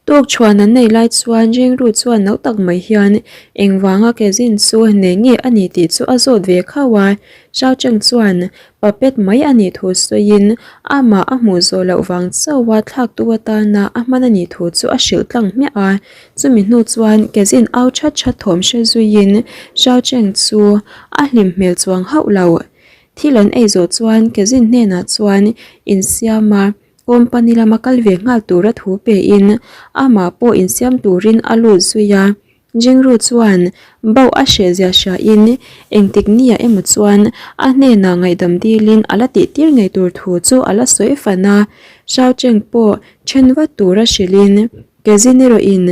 Tuk chhuan an nei lai chuan Jingru chuan no tak mai hian engvanga Kezin chu nei nge a ni tih chu a zawt ve khauh a. Xiao Cheng chuan puppet mai a nih thu sawiin amah a hmuh zawh loh vang chauha thlaktu atana a hman a nih thu chu a hrilh tlang hmiah a. Chumi hnu chuan Kezin au that that thawm hre zuiin Xiao Cheng chu a hlim hmel chuang hauh lo. Thil an ei zawh chuan Kezin hnenah chuan insiam a, company lama kal ve nghal tura thu pein amah pawh insiam turin a lut zui a. Jingru chuan bauh a hrehzia hriain engtik nia emaw chuan a hnenah ngaihdam dilin a la tihtir ngei tur thu chu a la sawi fan a. Xiao Cheng pawh then vat tura hrilhin Kezin erawhin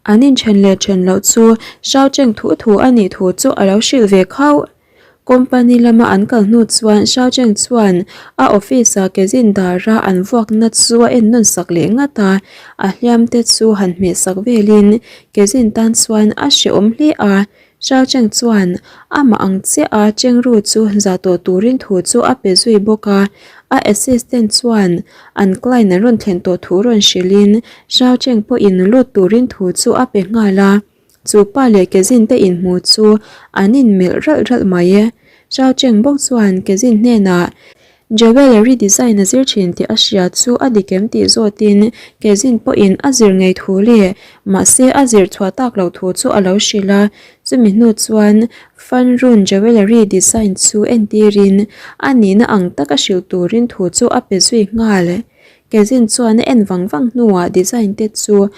an inthen leh then loh chu Xiao Cheng thu thu a nih thu chu a lo hrilh ve khauh. Company lama an kal hnu chuan Xiao Cheng chuan a office ah kezin dara an vuakna chu a en nawn sak leh ngat a, a hliam te chu han hmeh sak velin kezin tan chuan a hrehawm hle a. Xiao Cheng chuan amah ang chiah a Chengru chu zah tawh turin thu chu a pe zui bawk a, a assistant chuan an client an rawn thlen tawh thu rawn hrilhin Xiao Cheng pawhin lut turin thu chu a pe nghal a. Chu pa leh Kezin te inhmu chu an inmelh ralh ralh mai e. Chao Cheng bawk chuan Kezin hnenah Jewellery design a zir thin tih a hria chu a dik em tih zawtin Kezin pawhin a zir ngei thu leh mahse a zir chhuah tak loh thu chu a lo hrilh a. Chumi hnu chuan Fanrun Jewellery design chu entirin a nihna ang taka hrilh turin thu chu a pe zui nghal. Kezin chuan a en vang vang hnuah design te chu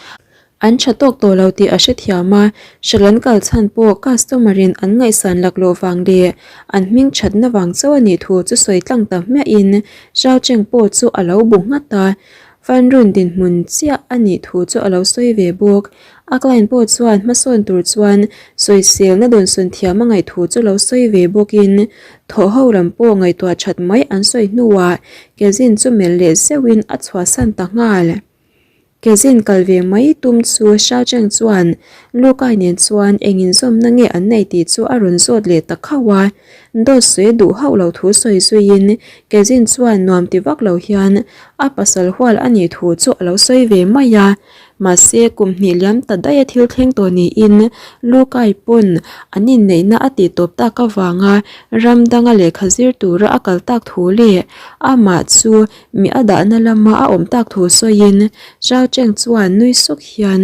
An tha tawk tawh lo tih a hrethiam a, hrilh an kal chhan pawh customer in an ngaihsan laklawh vang leh an hming thatna vang chauh a nih thu chu sawi tlang ta hmiahin Xiao Cheng pawh chu a lo bu nghat a, Fan Run dinhmun chiah a nih thu chu a lo sawi ve bawk. A client pawh chuan hmasawn tur chuan sawiselna dawnsawn thiam a ngaih thu chu lo sawi ve bawkin thawh ho lam pawh ngaihtuah that mai an sawi hnuah Kezin chu melh leh zeuhin a chhuahsan ta nghal. Kezin kal ve mai tum chu Xiao Cheng chuan Lukai nen chuan eng inzawmna nge an nei tih chu a rawn zawt leh ta khauh a. Dawt sawi duh hauh lo thu sawi zuiin Kezin chuan nuam ti vak lo hian a pasal hual a nih thu chu a lo sawi ve mai a. Mahse, kum hnih liam ta daih a thil thleng tawh niin Lukai pawn an inneihna a tih tawp tak avanga ram danga lehkha zir tura a kal tak thu leh amah chu mi a dahna lama a awm tak thu sawiin Zhao Cheng chuan nui suk hian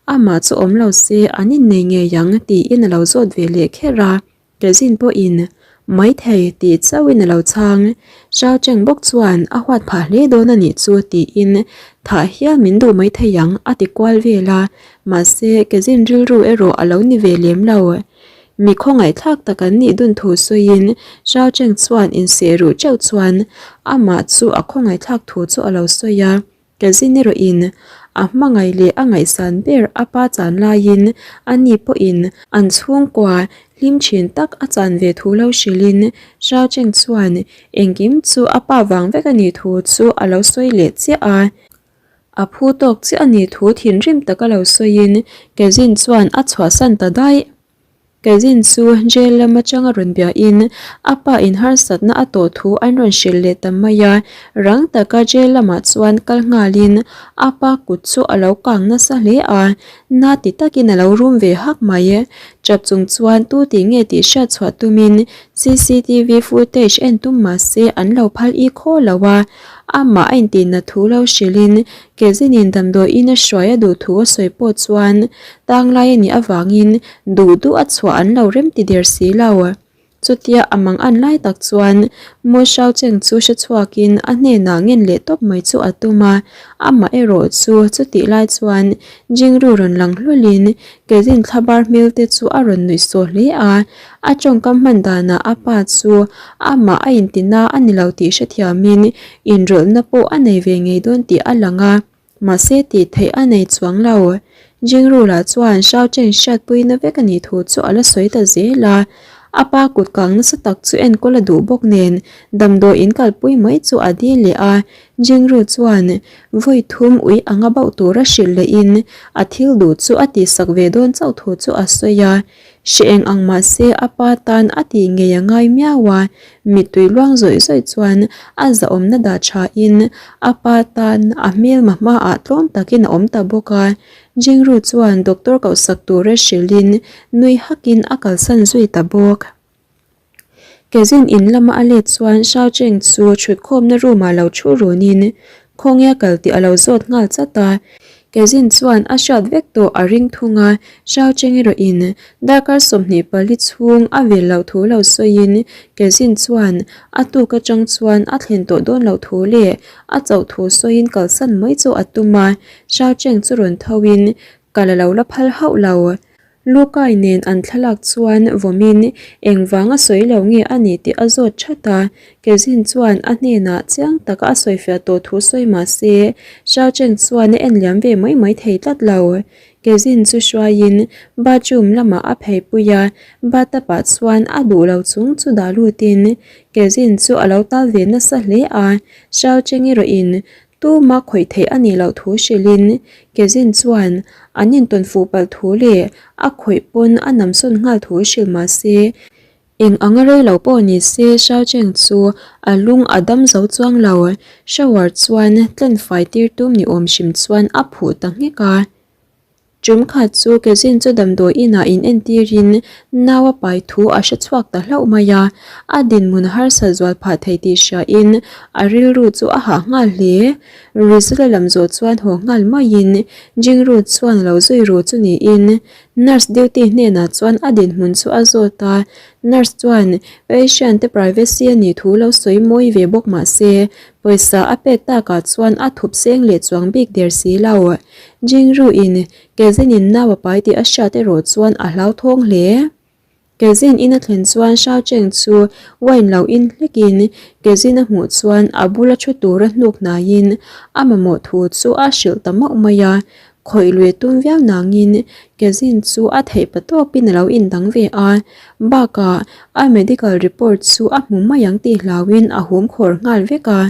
amah chu awm lo se an innei ngei ang tiin a lo zawt ve leh kher a. Kezin pawhin maithei tih chauhin a lo chhang. Zhao Cheng bawk chuan a huat phah hle dawn a nih chu tiin thah hial min duh maithei ang a ti kual vel a, mahse Kezin rilru erawh a lo ni ve lem lo. Mi khawngaihthlak tak an nih dun thu sawiin Zhao Cheng chuan inseh ruh teuh chuan amah chu a khawngaihthlak thu chu a lo sawi a. Kezin erawhin a hmangaih leh a ngaihsan ber a pa chan laiin ani pawhin an chhungkua hlim thin tak a chan ve thu lo hrilhin Zhao Cheng chuan engkim chu a pa vang vek a nih thu chu a lo sawi leh chiah a. A phu tawk chiah a nih thu thinrim taka lo sawiin Kezin chuan a chhuahsan ta daih. Kazin chu jail lam atanga rawn biahin a pa in harsatna a tawh thu an rawn hrilh leh ta mai a, rang taka jail lamah chuan kal nghalin a pa kut chu a lo kang nasa hle a, na ti takin a lo rum ve hak mai. Chap chung chuan tu tih nge tih hriat chhuah tumin cctv footage en tum mah se an lo phal i khaw lo a, amah a intinna thu lo hrilhin Kezinin damdawiin a hruai a duh thu a sawi pawh chuan tanglai a nih avangin duh duh a chhuah an lo rem ti der si lo. Chutia a mang an lai tak chuan Mo Shao Cheng chu hre chhuakin a hnenah ngen leh tawp mai chu a tum a, amah erawh chu chutih lai chuan Jingru rawn lang hlawlhin Kezin thlabar hmel te chu a rawn nuih sawh hle a, a tawngkam hman danah a pa chu amah a intina a ni lo tih hrethiamin Inrawlhna pawh a nei ve ngei dawn tih a lang a, mahse tih theih a nei chuang lo. Jingrula chuan Shao Cheng hriatpuina vek a nih thu chu a la sawi ta zel a, a pa kut kang nasa tak chu enkawl a duh bawk nen damdawi in kalpui mai chu a dil leh a. Jingru chuan vawi thum ui anga bauh tura hrilh lehin a thil duh chu a tihsak ve dawn chauh thu chu a sawi a. Hre eng ang mah se a pa tan a tih ngei a ngai miau a, mittui luang zawih zawih chuan a zahawmna dah thain a pa tan a hmelma hmaah tlawm takin a awm ta bawk a. Jingru chuan doctor kohsak tura hrilhin nui hakin a kalsan zui ta bawk. Kezin in lama a let chuan Shao Cheng chu thutkhawmna room ah lo thu runin khawnge a kal tih a lo zawt nghal chat a. Kezin chuan a hriat vek tawh a ring thung a, Shao Cheng erawhin darkar 24 chhung a vel loh thu lo sawiin Kezin chuan a tuk atang chuan a thlen tawh dawn loh thu leh a chauh thu sawiin kalsan mai chu a tum a, Shao Cheng chu rawn tho in kal a lo la phal hauh lo. Lukai nen an thlalak chuan vawmin engvang a sawi lo nge a nih tih a zawt that a, Kezin chuan a hnenah chiang taka a sawifiah tawh thu sawi mah se, Shao Cheng chuan a en liam ve mai mai thei tlat lo. Kezin chu hruaiin bathroom lamah a pheipui a, bathtub ah chuan a duh lo chung chu dah lutin Kezin chu a lo tal ve nasa hle a, Shao Cheng erawhin Tuma khawih theih a nih loh thu hrilhin Kezin chuan an intawn fuh palh thu leh a khawih pawn a namsawn nghal thu hrilh mah se, eng anga rei lo pawh ni se Shao Cheng chu a lung a dam zo chuang lo. Shower chuan tlenfai tir tum ni awm hrim chuan a phuh ta nghek a. Tum khat chu Kezin chu damdawi inah in entirin nau a pai thu a hre chhuak ta hlauh mai a, a dinhmun harsa zual phah thei tih hriain a rilru chu a hah nghal hle. Rizal a lam zawh chuan haw nghal maiin Jingru chuan a lo zui ru chu niin nurse duty hnenah chuan a dinhmun chu a zawt a, nurse chuan patient te privacy a nih thu lo sawi mawi ve bawk mah se pawisa a pek takah chuan a thup seng leh chuang bik der si lo. Jingru in Kezin in nau a pai tih a hriat erawh chuan a hlauthawng hle. Kezin in a thlen chuan Shao Cheng chu wine lo in hlekin Kezin a hmuh chuan a bula thu tura hnuk hnaiin a mamawh thu chu a hrilh ta mauh mai a. Khawih lui tum viau nangin Kezin chu a theih pa tawpin a lo indang ve a. Bakah a medical report chu a hmu mai ang tih hlauhin a hum khawr nghal vek a.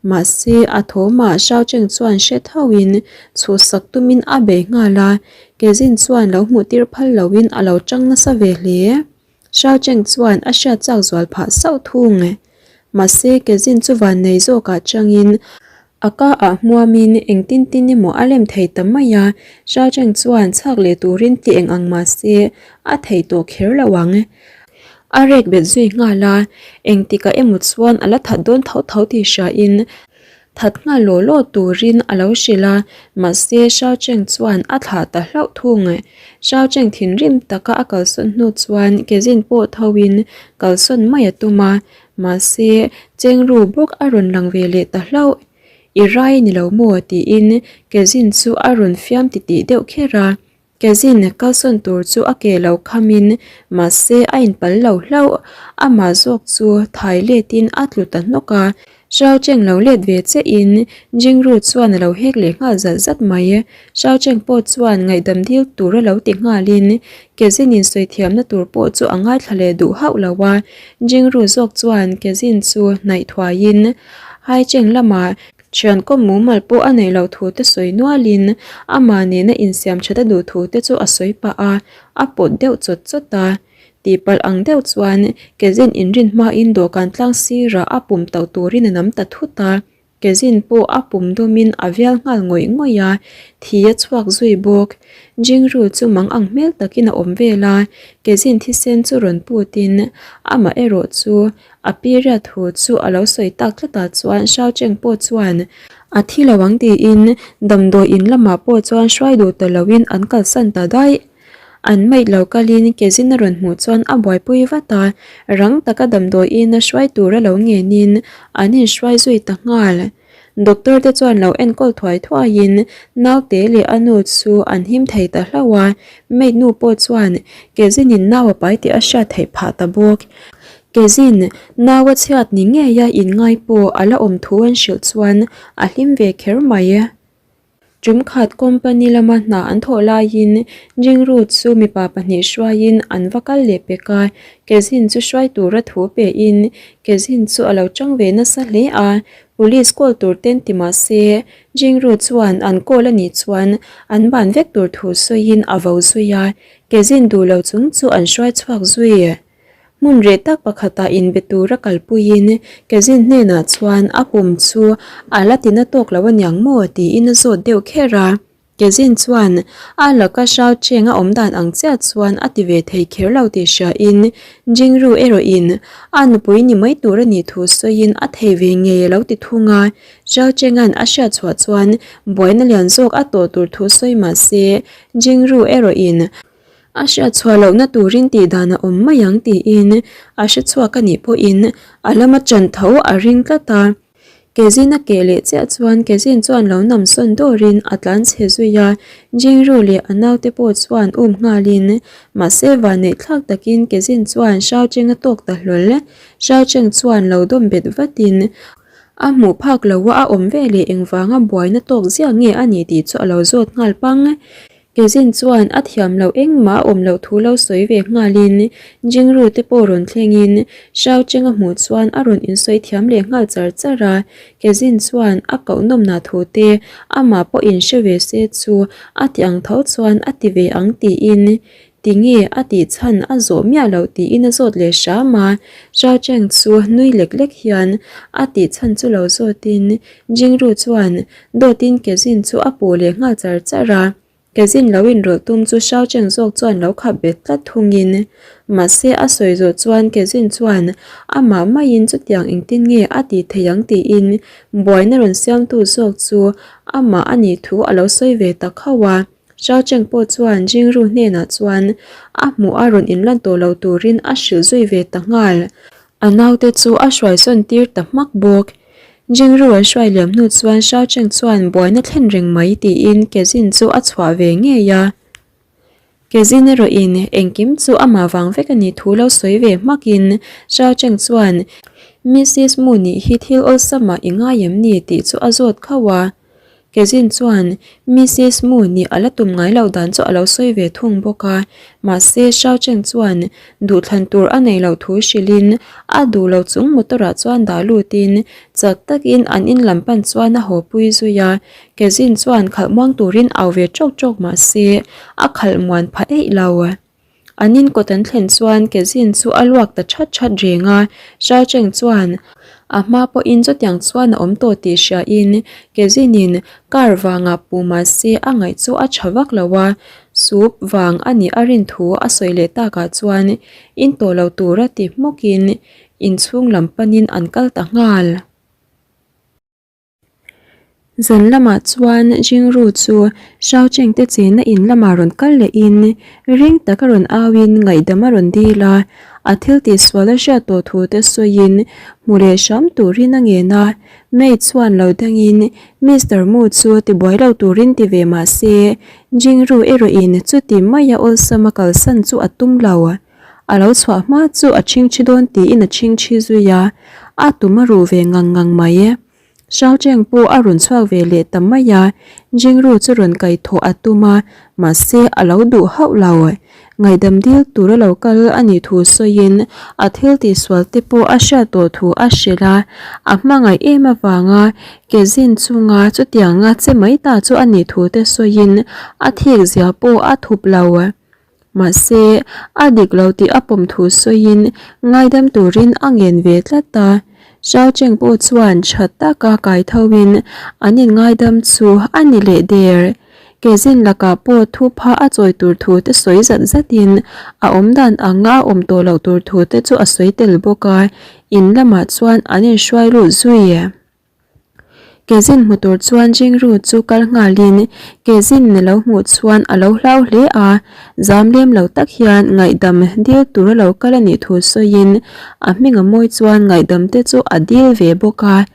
Mahse, a thawmah Shao Cheng chuan hre thauhin chhuhsak tumin a bei nghal a, Kezin chuan lo hmuh tir phal loin a lo chang nasa ve hle. Shao Cheng chuan a hriat chak zual phah sauh thung. Mahse, Kezin chu vannei zawkah changin. A ka ah hmuamin engtin tin emaw a lem thei ta mai a, Shao Cheng chuan chhak leh turin ti eng ang mah se a thei tawh kher lo ang. A rek bet zui nghal a, engtikah emaw chuan a la that dawn tho tho tih hriain that nghal law law turin a lo hrilh a, mahse Shao Cheng chuan a thlah ta hlauh thung. Shao Cheng thinrim taka a kalsawn hnu chuan Kezin pawh thoin kalsawn mai a tum a, Mahse, Chengru bawk a rawn lang ve leh ta hlauh. I rai ni lo maw? tiin Kezin chu a rawn fiam titih deuh kher a. Kezin kalsawn tur chu a ke lo khamin mahse a inpal lo hlauh. Amah zawk chu thai letin a tlu ta hnawk a. Shao Cheng lo let ve che in Jingru chuan a lo hek leh nghal zat zat mai. Shao Cheng pawh chuan ngaihdam dil tur a lo ti nghalin Kezin in sawi thiamna tur pawh chu a ngaithla leh duh hauh lo a. Jingru zawk chuan Kezin chu hnaih thuaiin Hai Cheng lamah thian kawm mumal pawh a neih loh thu te sawi nualin amah nena insiam that a duh thu te chu a sawi pah a, a pawt deuh chawt chawt a. Tihpalh ang deuh chuan Kezin inrin hmain dawhkan tlang sirah a pum tauh turin a nam ta thut a. Kezin pawh a pum dawmin a vial nghal ngawih ngawih a, thi a chhuak zui bawk. Jingru chu mang ang hmel takin a awm vel a, Kezin thisen chu rawn putin amah erawh chu a period thu chu a lo sawi tak tlatah chuan Shao Cheng pawh chuan a thi lo ang tiin damdawi in lamah pawh chuan hruai duh ta loin an kalsan ta daih. An maid lo kalin Kezin a rawn hmuh chuan a buaipui vat a, rang taka damdawi ina hruai tura lo ngenin an inhruai zui ta nghal. Doctor te chuan lo enkawl thuai thuaiin naute leh a nu chu an him thei ta hlauh a, maid nu pawh chuan Kezinin nau a pai tih a hriat theih phah ta bawk. Kezin nau a chhiat ni ngeia inngai pawh a la awm thu an hrilh chuan a hlim ve kher mai. Tumkhat company lama hna an thawh laiin Jingru chu mipa pahnih hruaiin an va kal leh pek a, Kezin chu hruai tura thu pein Kezin chu a lo chang ve nasa hle a, police call tur ten ti mah se Jingru chuan an call a nih chuan an ban vek tur thu sawiin a vo zui a, Kezin duh lo chung chu an hruai chhuak zui. Hmun reh tak pakhatah inbe tura kalpuiin Kezin hnenah chuan a pum chu a la tina tawk lo aniang maw tiin a zawt deuh kher a. Kezin chuan a laka Shao Cheng a awm dan ang chiah chuan a ti ve thei kher lo tih hriain Jingru erawhin a nupui ni mai tur a nih thu sawiin a thei ve ngei a lo ti thung a. Shao Chenga'n a hriat chhuah chuan buaina lian zawk a tawh tur thu sawi mah se Jingru erawhin A hriat chhuah lohna turin tih dan a awm mai ang tiin a hre chhuak a nih pawhin a lama chan tho a ring tlat a. Kezin a keh leh chiah chuan Kezin chuan lo nam sawn dawrin a tlan chhe zui a, Jingru leh a naute pawh chuan um nghalin mahse vanneih thlak takin Kezin chuan Shao Cheng a tawk ta hlawl. Shao Cheng chuan lo dawm bet vatin a hmuh phak loa a awm ve leh engvanga buaina tawk ziah nge a nih tih chu a lo zawt nghal pang. Kezin chuan a thiam loh engmah a awm loh thu lo sawi ve nghalin Jingru te pawh rawn thlengin Shao Cheng a hmuh chuan a rawn insawi thiam leh nghal char char a, Kezin chuan a koh nawmna thu te amah pawh inhre ve se chu a ti ang tho chuan a ti ve ang tiin tinge a tih chhan a zawh miah loh tiin a zawt leh hram a, Shao Cheng chu nui lek lek hian a tih chhan chu lo zawtin Jingru chuan Dawtin Kezin chu a puh leh nghal char char a, Kezin lo inrawlh tum chu Shao Cheng zawk chuan lo khap bet tlat thungin. Mahse a sawi zawh chuan Kezin chuan amah maiin chutiang engtin nge a tih theih ang tiin buaina rawn siamtu zawk chu amah a nih thu a lo sawi ve ta khauh a. Shao Cheng pawh chuan Jingru hnenah chuan a hmuh a rawn inlan tawh lo turin a hrilh zui ve ta nghal. A naute chu a hruaisawn tir ta hmak bawk. Jingru an hruai liam hnu chuan Shao Cheng chuan buaina thlen reng mai tiin Kezin chu a chhuah ve ngei a. Kezin erawhin engkim chu amah vang vek a nih thu lo sawi ve hmakin Shao Cheng chuan Missis Mu nih hi thil awlsamah i ngai em ni tih chu a zawt khauh a. Kezin chuan Missis Mu nih a la tum ngai loh dan chu a lo sawi ve thung bawk a, mahse Shao Cheng chuan duhthlan tur a nei loh thu hrilhin a duh lo chung motor ah chuan dah lutin chak takin an in lam pan chuan a haw pui zui a, Kezin chuan khalh muang turin au ve tawk tawk mahse a khalh muan pha eih lo. An in kawt an thlen chuan Kezin chu a luak ta that that reng a, Shao Cheng chuan. A hma pawhin chutiang chuan a awm tawh tih hriain Kezinin car vangah pu mahse a ngaih chu a tha vak lo a, soup vang a nih a rin thu a sawi leh takah chuan in tawh lo tura ti hmawkin inchhung lam panin an kal ta nghal. Zan lamah chuan Jingru chu Xiaocheng te chenna in lamah rawn kal lehin ring taka rawn auin ngaihdam a rawn dil a, a thil tihsual a hriat tawh thu te sawiin hmu leh hram turin a ngen a. Maid chuan lo dangin Mister Mu chu tibuai lo turin ti ve mah se Jingru erawhin chuti maia awlsam a kalsan chu a tum lo. A lo chhuah hma chu a chhingchhi dawn tiin a chhingchhi zui a, a tum a ruh ve ngang ngang mai e. Xiaocheng pawh a rawn chhuak ve leh ta mai a, Jingru chu rawn kai thawh a tum a, mahse a lo duh hauh lo. Ngaihdam dil tur a lo kal a nih thu sawiin a thil tihsual te pawh a hriat tawh thu a hrilh a, a hmangaih em avanga ke zin chunga chutianga che mai ta chu a nih thu te sawiin a thik zia pawh a thup lo. Mahse, a dik lo tih a pawm thu sawiin ngaidam turin a ngen ve tlat a. Xiao Cheng pawh chuan tha taka kai thoin an inngaidam chu a ni leh der. Kezin lakah pawh thupha a chawi tur thu te sawi zat zatin a awmdan anga a awm tawh loh tur thu te chu a sawi tel bawk a, in lamah chuan an inhruai lut zui. Kezin hmu tur chuan Jingru chu kal nghalin Kezin a lo hmuh chuan a lo hlau hle a, zam lem lo tak hian ngaihdam dil tur a lo kal a nih thu sawiin a hming a mawi chuan ngaihdam te chu a dil ve bawk a.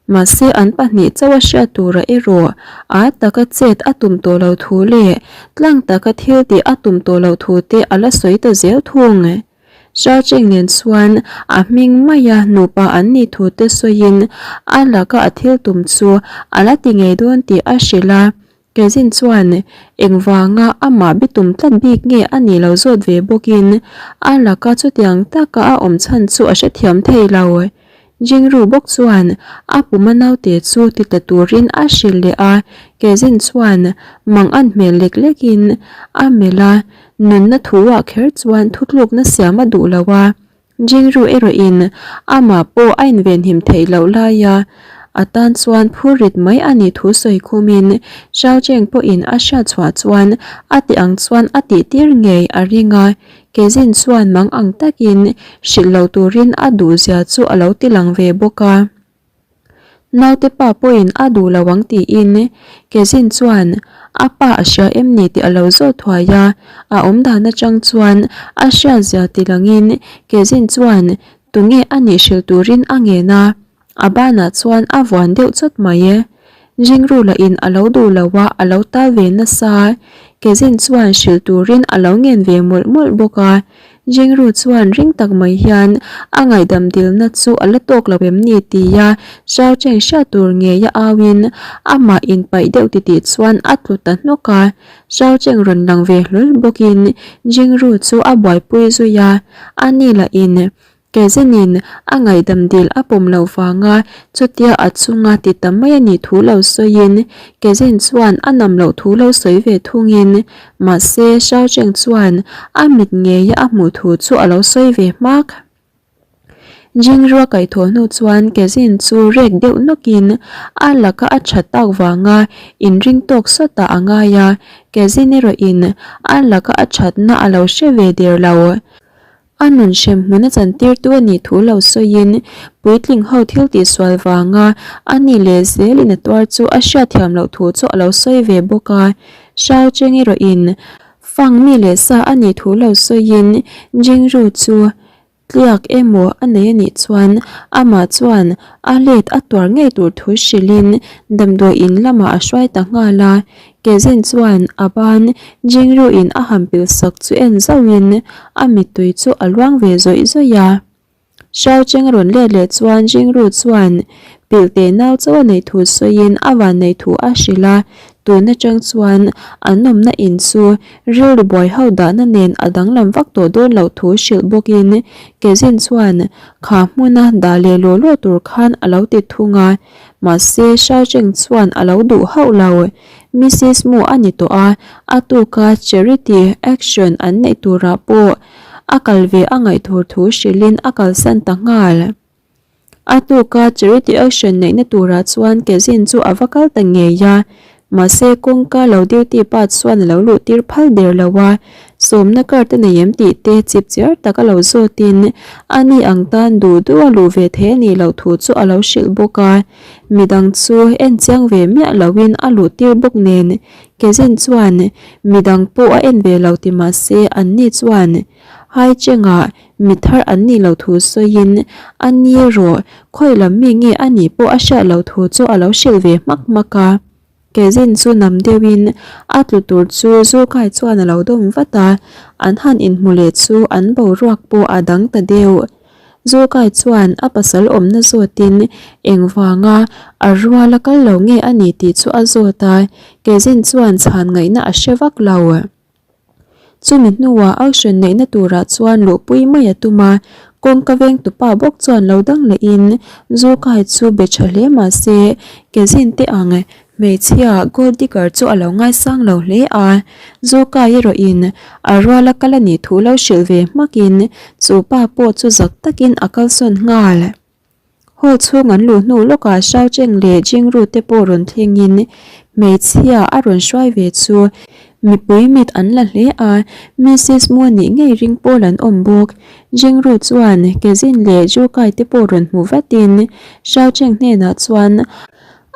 Mahse an pahnih chauh a hriat turah erawh a taka chet a tum tawh lo thu leh tlang taka thil tih a tum tawh loh thu te a la sawi ta zel thung. Xiaocheng nen chuan a hming maia nupa an nih thu te sawiin a laka a thil tum chu a la ti ngei dawn tih a hrilh a. Kezin chuan engvanga amah bitum tlat bik nge a nih lo zawt ve bawkin a laka chutiang taka a awm chhan chu a hrethiam thei lo. Jingru bawk chuan a puma naute chu ti ta turin a hrilh leh a, Kezin chuan mang an hmel lek lekin a melh a, nunna thu-ah kher chuan thutlukna siam a duh lo a, Jingru erawhin amah pawh a invenhim theih loh laia a tan chuan phurrit mai a nih thu sawi khumin Xiao Cheng pawhin a hriat chhuah chuan a ti ang chuan a tihtir ngei a ring a, Kezin chuan mang ang takin hrilh lo turin a duhzia chu a lo ti lang ve bawk a. Naute pa pawhin a duh lo ang tiin Kezin chuan a pa a hria em ni tih a lo zawt thuai a, a awmdan atang chuan a hriatzia ti langin Kezin chuan tunge a nih hrilh turin a ngen a. A banah chuan a vuan deuh chawt mai e. Jingru lah in a lo duh lo a, a lo tal ve nasa. Kezin chuan hrilh turin a lo ngen ve mawlh mawlh bawk a. Jingru chuan ring tak mai hian a ngaihdam dilna chu a la tawk lo em ni tia Xiao Cheng hriat tur ngei a au in amah inpaih deuh titih chuan a tlu ta hnawk a. Xiao Cheng rawn lang ve hlawl bawk in Jingru chu a buaipui zui a, ani lah in Kezinin a ngaihdam dil a pawm loh vanga chutia a chunga ti ta mai a nih thu lo sawiin Kezin chuan a nam loh thu lo sawi ve thungin mahse Xiao Cheng chuan a mit ngeia a hmuh thu chu a lo sawi ve hmak. Jingrua kaihthawh hnu chuan Kezin chu rek deuh nawkin a laka a tha tak vanga inring tawk sawtah a ngai a, Kezin erawhin a laka a thatna a lo hre ve der lo. A nun hrem hmun a chantirtu a nih thu lo sawiin puitling ho thil tihsual vanga a ni leh zelin a tuar chu a hriatthiam loh thu chu a lo sawi ve bawk a. Xiao Cheng erawhin Fang mi leh sa a nih thu lo sawiin Jingru chu tliak emaw a nei a nih chuan amah chuan a let a tuar ngei tur thu hrilhin damdawi in lamah a hruai ta nghal a. Kezin chuan a ban Jingruin a han pil sak chu en zauhin a mittui chu a luang ve zawih zawih a. Xiao Cheng a rawn let leh chuan Jingru chuan pilh teh nau chauh a neih thu sawiin a van neih thu a hrilh a, tun atang chuan an awmna in chu rilru buai ho dahna nen a danglam vak tawh dawn loh thu hrilh bawkin Kezin chuan kha hmuna dah leh law law tur khan a lo ti thung a. Mahse, Xiao Cheng chuan a lo duh hauh lo. Missis Mu a ni tawh a, a tuka charity action an neih turah pawh a kal ve a ngaih tur thu hrilhin a kalsan ta nghal. A tuka charity auction neihna turah chuan Kezin chu a va kal ta ngei a, mahse kawngka lo duty pa chuan a lo luh tir phal der lo a, sawmna card a nei em tih te chip chiar tak a lo zawtin a ni ang tan duh duh a luh ve thei a nih loh thu chu a lo hrilh bawk a, midang chu en chiang ve miah loin a luh tir bawk nen Kezin chuan midang pawh a en ve lo ti mahse anni chuan Haichengah Mi thar an nih loh thu sawiin, A ni rawh, khawi lam mi nge a nih pawh a hriat loh thu chu a lo hrilh ve hmak hmak a. Kezin chu nam deuhin a tlu tur chu Zukai chuan a lo dawm vat a, an han inhmu leh chu an boruak pawh a dang ta deuh. Zukai chuan a pasal awmna zawtin engvanga a rual a kal lo nge a ni tih chu a zawt a, Kezin chuan chhan ngaihna a hre vak lo. Chumi hnuah auction neihna turah chuan luhpui mai a tum a, kawngka vengtupa bawk chuan lo dang lehin Zukai chu be tha hle mah se Kezin te ang hmeichhia gold digger chu a lo ngaisang lo hle a, Zukai erawhin a ruala kal a nih thu lo hrilh ve hmakin chu pa pawh chu zak takin a kalsawn nghal. Hall chhung an luh hnu lawkah Shao Cheng leh Jing Ru te pawh rawn thlengin hmeichhia a rawn hruai ve chu mipui mit an la hle a, Missis Mu nih ngei ring pawl an awm bawk. Jing Ru chuan Kezin leh Zhu Kai te pawh rawn hmu vatin Shao Cheng hnenah chuan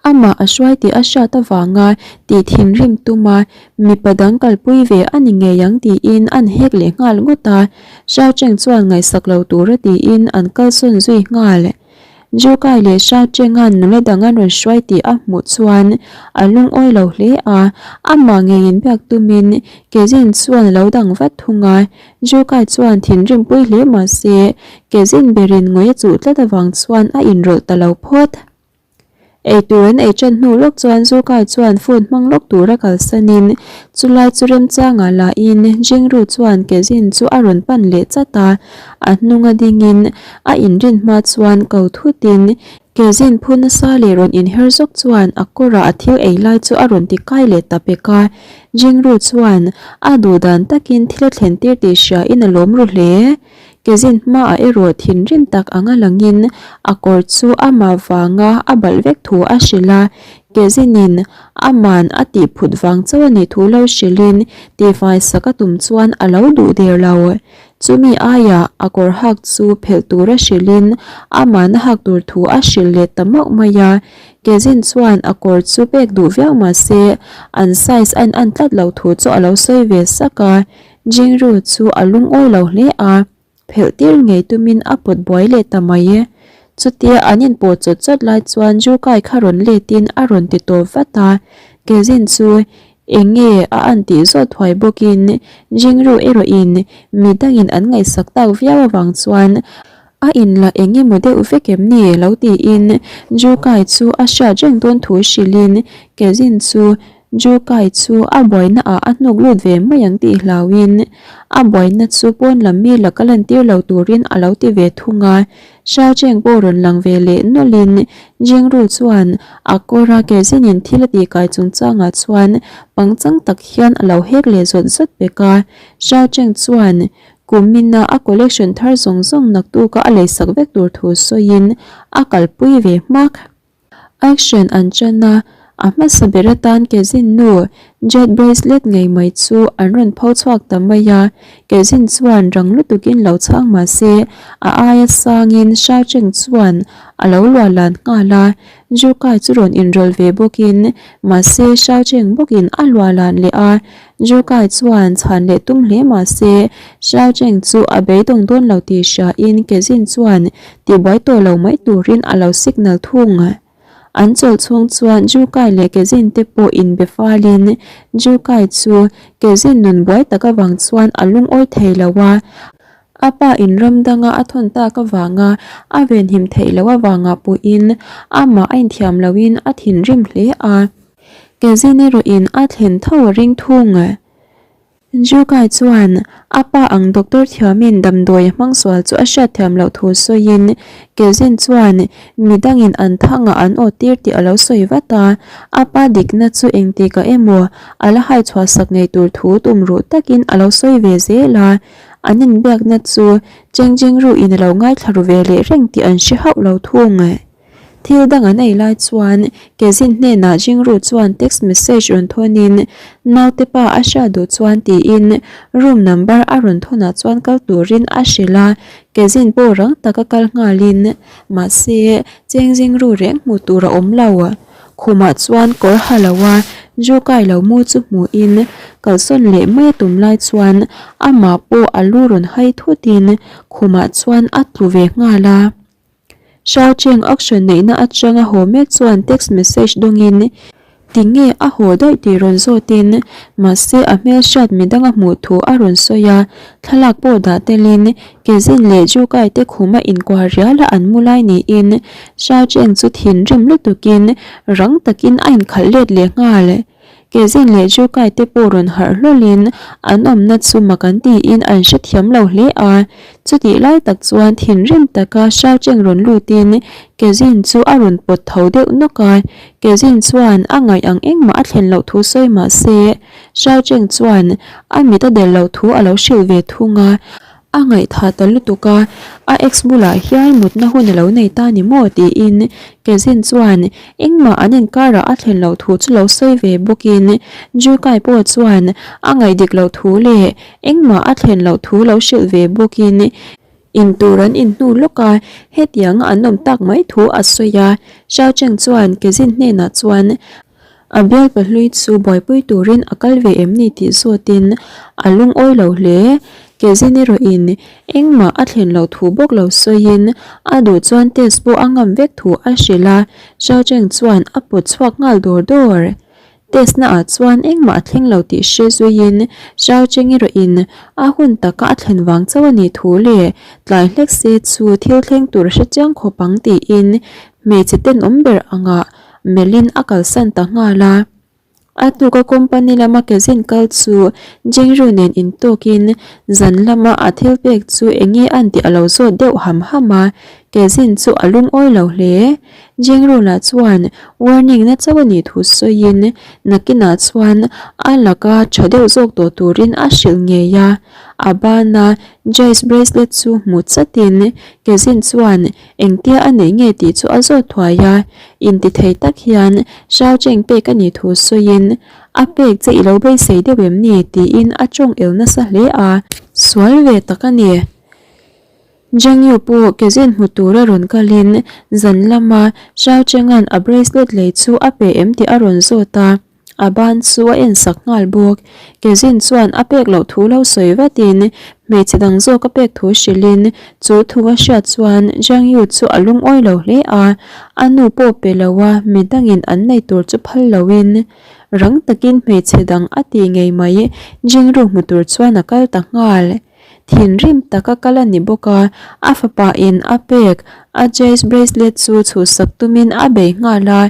amah a hruai tih a hriat avanga tih thinrim tum a, mipa dang kalpui ve a ni ngei ang tiin an hek leh nghal ngawt a, Shao Cheng chuan ngaihsak lo tura tiin an kalsawn zui nghal. Jukai leh Shao Cheng-a'n nula dang an rawn hruai tih a hmuh chuan a lungawi lo hle a, amah ngeiin biak tumin Kezin chuan a lo dang vat thung a, Jukai chuan thinrimpui hle mah se Kezin berin ngawi a chuh tlat avang chuan a inrawlh ta lo phawt. Eitur an ei ṭan hnu lawk chuan Zukai chuan phone hmang lawk tura kalsanin chulai chu remchangah lahin Jingru chuan Kezin chu a rawn pan leh chat a, a hnunga dingin a inrin hma chuan ko thutin Kezin phu nasa leh rawn inher zawk chuan a kawrah a thil ei lai chu a rawn ti kai leh ta pek a, Jingru chuan a duhdan takin thil a thlen tir tih hriain a lawm ru hle. Kezin hmaah erawh thinrim tak anga langin a kawr chu amah vanga a balh vek thu a hrilh a, Kezinin aman a tih phut vang chauh a nih thu lo hrilhin tihfai sak a tum chuan a lo duh der lo. Chumi aiah a kawr hak chu phelh tura hrilhin aman a hak tur thu a hrilh leh ta mauh mai a, Kezin chuan a kawr chu pek duh viau mah se an size a in an tlat loh thu chu a lo sawi ve sak a, Jingru chu a lungawi lo hle a, phelh tir ngei tumin a pawt buai leh ta mai e. Chutia an inpawh chawt chawt lai chuan Jukai kha rawn letin a rawn ti tawp vat a, Kezin chu eng nge a an tih zawt thuai bawkin Jingru erawhin mi dangin an ngaihsak tak viau avang chuan a inla eng emaw deuh vek em ni lo tiin Jukai chu a hriat reng dawn thu hrilhin Kezin chu Jukai chu a buaina ah a hnuk lut ve mai ang tih hlauhin a buaina chu pawn lam mi laka lantir lo turin a lo ti ve thung a. Shao Cheng pawh rawn lang ve leh nawlhin Jingru chuan a kawra kezinin thil a tihkai chungchangah chuan pangchang tak hian a lo hek leh zawt zawt pek a. Shao Cheng chuan kumina a collection thar zawng zawng naktuka a leisak vek tur thu sawiin a kalpui ve hmak. Action an chan a, a hmasa ber atan Kezin nu Jade bracelet ngei mai chu an rawn pho chhuak ta mai a, Kezin chuan rang lutukin lo chhang mah se a aia sangin Shao Cheng chuan a lo luah lan nghal a, Zhu Kai chu rawn inrawlh ve bawkin mahse Shao Cheng bawkin a luah lan leh a, Zhu Kai chuan chhan leh tum hle mah se Shao Cheng chu a beidawng dawn lo tih hriain Kezin chuan tibuai tawh lo mai turin a lo signal thung. An chawlh chhung chuan Zhu Kai leh Kezin te pawh inbe falin Zhu Kai chu Kezin nun buai tak avang chuan a lungawi thei lo a, a pa in ram danga a thawn tak avanga a venhim theih loh avangah pawhin amah a inthiam loin a thinrim hle a. Kezin erawhin a thlen tho a ring thung. Jukai chuan a pa ang doctor thiamin damdawi a hmang sual chu a hriat thiam loh thu sawiin Kezin chuan midangin an thangah an aw tir tih a lo sawi vat a, a pa dikna chu engtikah emaw a la hai chhuah sak ngei tur thu tum ruh takin a lo sawi ve zel a. An inbiakna chu Cheng Jingru in a lo ngaithla ru ve leh reng tih an hre hauh lo thung. Thil dang an ei lai chuan Kezin hnenah Jingru chuan text message rawn thawnin naute pa a hriat duh chuan tiin room number a rawn thawnah chuan kal turin a hrilh a, Kezin pawh rang taka kal nghalin mahse Cheng Jingru reng hmuh tur a awm lo. Khumah chuan kawr ha lo a Ju kai lo mu chu hmuhin kalsawn leh mai a tum lai chuan amah pawh a lu rawn hai thutin khumah chuan a tlu ve nghal a. Shao Cheng auction neihna atanga haw mek chuan text message dawngin tinge a haw daih tih rawn zawtin mahse a hmelhriat midang a hmuh thu a rawn sawi a, thlalak pawh dah telin Kezin leh Jukai te khuma inkuah riala an mu lai niin Shao Cheng chu thinrim lutukin rang takin a inkhalh let leh nghal. Kezin leh Jukai te pawh rawn harh hlawlin an awmna chu mak an tiin an hrethiam lo hle a. Chutih lai tak chuan thinrim taka Shao Cheng rawn lutin Kezin chu a rawn pawt tho deuh nawk a. Kezin chuan a ngaih ang engmah a thlen loh thu sawi mah se Shao Cheng chuan a mit a del loh thu a lo hrilh ve thung a. A ngaihthah ta lutuk a, a ex bulah hian mutna hun a lo nei ta ni maw tiin Kezin chuan engmah an inkarah a thlen loh thu chu lo sawi ve bawkin Jukai pawh chuan a ngaihdik loh thu leh engmah a thlen loh thu lo hrilh ve bawkin in tur an in hnu lawk a, hetianga an awm tak mai thu a sawi a. Xiao Cheng chuan Kezin hnenah chuan A bialpa hlui chu buaipui turin a kal ve em ni tih zawtin a lungawi lo hle. Kezin erawhin engmah a thlen loh thu bawk lo sawiin a duh chuan test pawh a ngam vek thu a hrilh a, Xiao Cheng chuan a pawt chhuak nghal dawr dawr. Test naah chuan engmah a thleng lo tih hre zuiin Xiao Cheng erawhin a hun taka a thlen vang chauh a nih thu leh tlai hlek se chu thil thleng tur a hre chiang khawp ang tiin hmeichhe tenawm ber angah Melin a kalsan ta nghal a. A tuka company lama kezin kal chu Jingru nen intawkin zan lama a thil pek chu enge an tih a lo zawt deuh ham ham a, kezin chu a lungawi lo hle. Jingru lah chuan warning na chauh a nih thu sawiin nakinah chuan a laka tha deuh zawk tawh turin a hrilh ngei a. A bana Jai's bracelet chu hmu chatin kezin chuan Engtia a neih nge tih chu a zawt thuai a, intithei tak hian Xiao Cheng pek a nih thu sawiin, A pek che i lo beisei deuh em ni? tiin a tawng el nasa hle a. Sual ve tak a ni. Zhang Yu pawh kezin hmu tura rawn kalin zan lama Xiao Chenga'n a bracelet lei chu a pe em tih a rawn zawt a. A ban chu a en sak nghal bawk. Kezin chuan a pek loh thu lo sawi vatin hmeichhe dang zawk a pek thu hrilhin chu thu a hriat chuan Zhang Yu chu a lungawi lo hle a, a nu pawh pe lo a mi dangin an nei tur chu phal loin rang takin hmeichhe dang a ti ngei mai Jingru hmu tur chuan a kal ta nghal. Thinrim taka kal a ni bawk a, a fapa in a pek a jade bracelet chu chhuhsak tumin a bei nghal a.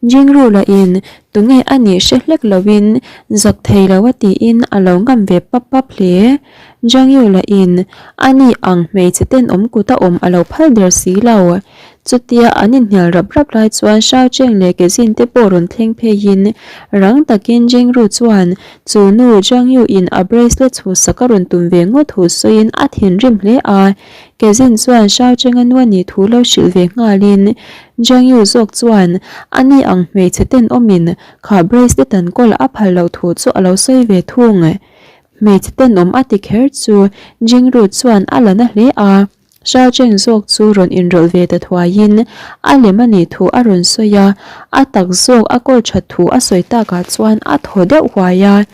Jingrula in tunge a nih hre hlek loin zak thei lo a tiin a lo ngam ve pap pap hle. Jangyula in a ni ang hmeichhe tenawm kut a awm a lo phal der si lo. Chutia an inhnial rap rap lai chuan Shao Cheng leh Kezin te pawh rawn thleng pheiin rang takin Jingru chuan chu nu Jangyu in a bracelet chhuhsak a rawn tum ve ngawt thu sawiin a thinrim hle a. Kezin chuan Shao Cheng-a nu a nih thu lo hrilh ve nghalin Jiang Yu zawk chuan a ni ang hmeichhe tenawmin kha bracelet an kawl a phal loh thu chu a lo sawi ve thung. Hmeichhe tenawm a ti kher chu Jing Ru chuan a la na hle a, Shao Cheng zawk chu rawn inrawlh ve ta thuaiin a lem a nih thu a rawn sawi a, a tak zawk a kawl that thu a sawi takah chuan a thaw deuh huai a.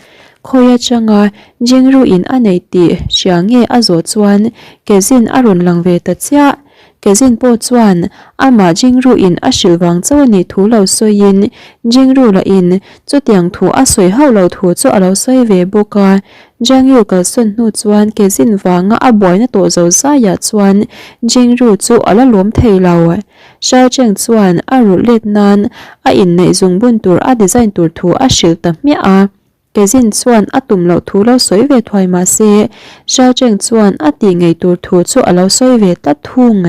Khawi atanga Jingru in a nei tih hria nge a zawh chuan Kezin a rawn lang ve ta chiah. Kezin pawh chuan amah Jingru in a hrilh vang chauh a nih thu lo sawiin Jingru lah in chutiang thu a sawi hauh lo thu chu a lo sawi ve bawk a. Jiangyu kalsawn hnu chuan Kezin vanga a buaina tawh zo zaiah chuan Jingru chu a la lawm thei lo. Xiao Cheng chuan a rulh let nan a inneih zungbun tur a design tur thu a hrilh ta hmiah a. Kezin chuan a tum loh thu lo sawi ve thuai mah se, Xiao Cheng chuan a tih ngei tur thu chu a lo sawi ve tlat thung.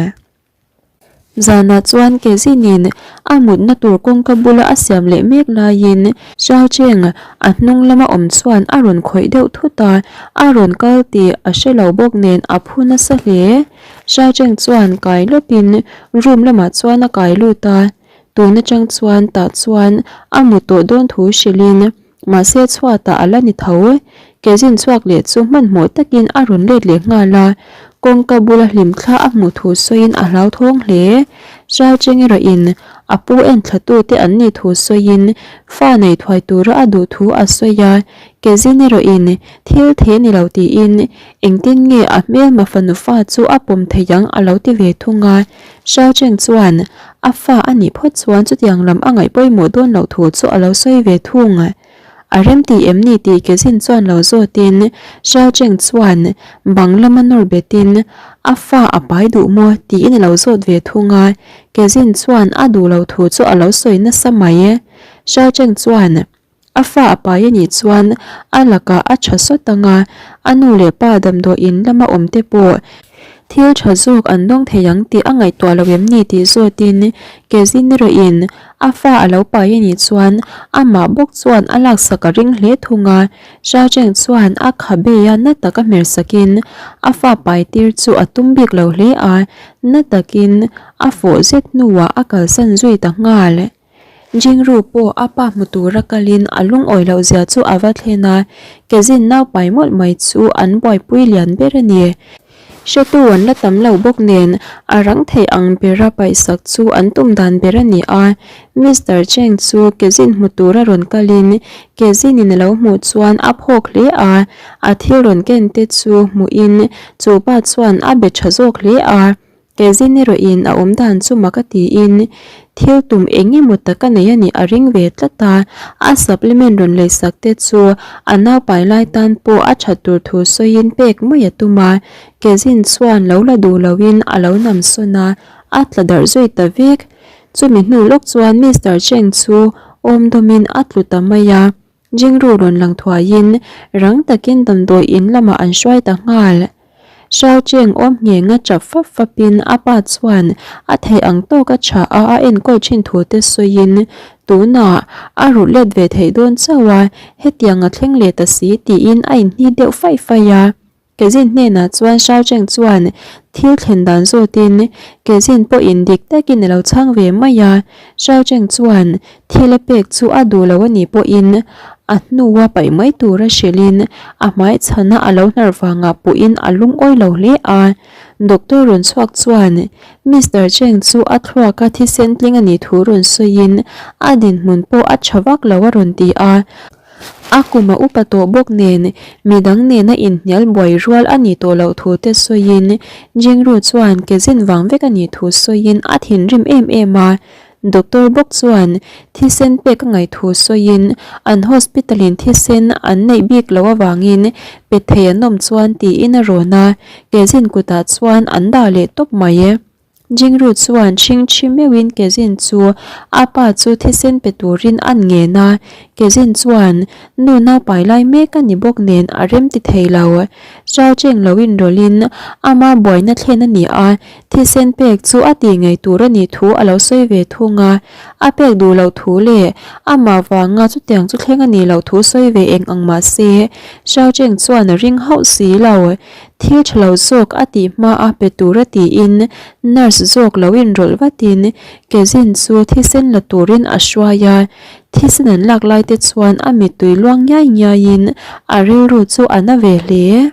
Zanah chuan Kezinin a mutna tur kawngka bula a siam leh mek laiin Xiao Cheng a hnung lama awm chuan a rawn khawih deuh thut a, a rawn kal tih a hre lo bawk nen a phu nasa hle. Xiao Cheng chuan kai lawpin room lamah chuan a kai lut a, tun atang chuan tah chuan a mu tawh dawn thu hrilhin Mahse chhuatah a la ni tho. Kezin chhuak leh chu hmanhmawh takin a rawn let leh nghal a, kawngka bula hlimthla a hmuh thu sawiin a hlauthawng hle. Hralcheng erawhin a pu enthlatute an nih thu sawiin fa nei thuai tura a duh thu a sawi a, Kezin erawhin thil thei a ni lo tiin engtin nge a hmelma fanu fa chu a pawm thei ang a lo ti ve thung a. Hralcheng chuan A fa a nih phawt chuan chutiang lam a ngaih pawimawh dawn loh thu chu a lo sawi ve thung. A remti em ni tih Kezin chuan lo zawtin Xiao Cheng chuan bang lama nawr betin a fa a pai duh maw tiin a lo zawt ve thung a, Kezin chuan a duh lo thu chu a lo sawi nasa mai. Xiao Cheng chuan. A fa a pai a nih chuan a lakah a tha sawt ang a, a nu leh pa damdawiin lama awm te pawh thil tha zawk an dawng thei ang tih a ngaihtuah lo em ni tih zawtin Kezin erawhin a fa a lo pai a nih chuan amah bawk chuan a laksak a ring hle thung a, Xiao Cheng chuan a khabe a na taka hmer sakin a fa pai tir chu a tum bik lo hle a, na takin a fawh zet hnuah a kalsan zui ta nghal. Jingru pawh a pa hmu tura kalin a lungawi loh zia chu a va thlen a, Kezin nau pai mawlh mai chu an buaipui lian ber a ni. Hretu an la tam lo bawk nen a rang thei ang bera paihsak chu an tum dan ber a ni a. Mister Cheng chu Kezin hmu tura rawn kalin Kezinin a lo hmuh chuan a phawk hle a, a thil rawn ken te chu hmuhin chu pa chuan a be tha zawk hle a. Kezin erawhin a awm dan chu mak a tiin thil tum eng emaw tak a nei a nih a ring ve tlat a, a supplement rawn leisak te chu a naupai lai tan pawh a that tur thu sawiin pek mai a tum a, Kezin chuan lo la duh loin a lo nam sawn a, a tla darh zui ta vek. Chumi hnu lawk chuan Mister Cheng chu awm dawmin a tlu ta mai a, Jingru rawn lang thuaiin rang takin damdawi in lamah an hruai ta nghal. Xiao Cheng awm ngheng a chap fap fapin a pa chuan a theih ang tawk a tha a a enkawl thin thu te sawiin tunah a rulh let ve theih dawn chauh a, hetiang a thleng leh ta si tiin a inhni deuh faih faih a. Kezin hnenah chuan Xiao Cheng chuan thil thlen dan zawtin Kezin pawhin dik takin a lo chhang ve mai a, Xiao Cheng chuan thil a pek chu a duh lo a nih pawhin a hnua paih mai tura hrilhin a hmai chhana a lo hnar vangah puhin a lungawi lo hle a. Doctor rawn chhuak chuan Mister Cheng chu a thluaka thisen tling a nih thu rawn sawiin a dinhmun pawh a tha vak lo a rawn ti a. A kum a upa tawh bawk nen midang nena inhnial buai rual a nih tawh loh thu te sawiin Jingru chuan ke zin vang vek a nih thu sawiin a thinrim em em a. Doctor bawk chuan thisen pek a ngaih thu sawiin an hospital in thisen an neih bik loh avangin pe thei an awm chuan tiin a rawn a, ke zin kutah chuan an dah leh tawp mai e. Jingru chuan chhingchhi meuhin Kezin chu a pa chu thisen pe turin a ngen a, Kezin chuan nu naupai lai mek a ni bawk nen a rem ti thei lo. Xiao Cheng lo inrawlhin ama buaina thlen a ni a, thisen pek chu a tih ngei tur a nih thu a lo sawi ve thung a, a pek duh loh thu leh amah vanga chutiang chu thleng a nih loh thu sawi ve eng ang mah se Xiao Cheng chuan a ring hauh si lo. Thil tha lo zawk a tih hma a pe tur a tiin nurse zawk lo inrawlh vatin Kezin chu thisen la turin a hruai a, thisen an lak lai te chuan a mittui luang ngiai ngiaiin a rilru chu a na ve hle.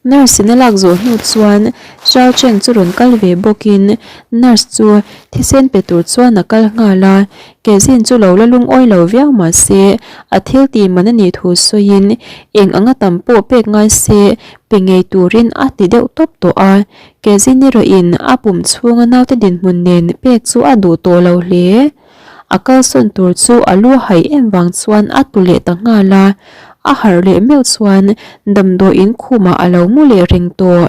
Nurse in a lak zawh hnu chuan Xiao Cheng chu rawn kal ve bawkin nurse chu thisen pe tur chuan a kal nghal a, Kezin chu lo la lungawi lo viau mah se a thil tih man a nih thu sawiin eng anga tam pawh pek ngai se pe ngei turin a ti deuh tawp tawh a, Kezin erawhin a pum chhunga naute dinhmun nen pek chu a duh tawh lo hle. A kalsawn tur chu a lu a haih em vang chuan a tlu leh ta nghal a, a harh leh meuh chuan damdawiin khumah a lo mu leh reng tawh.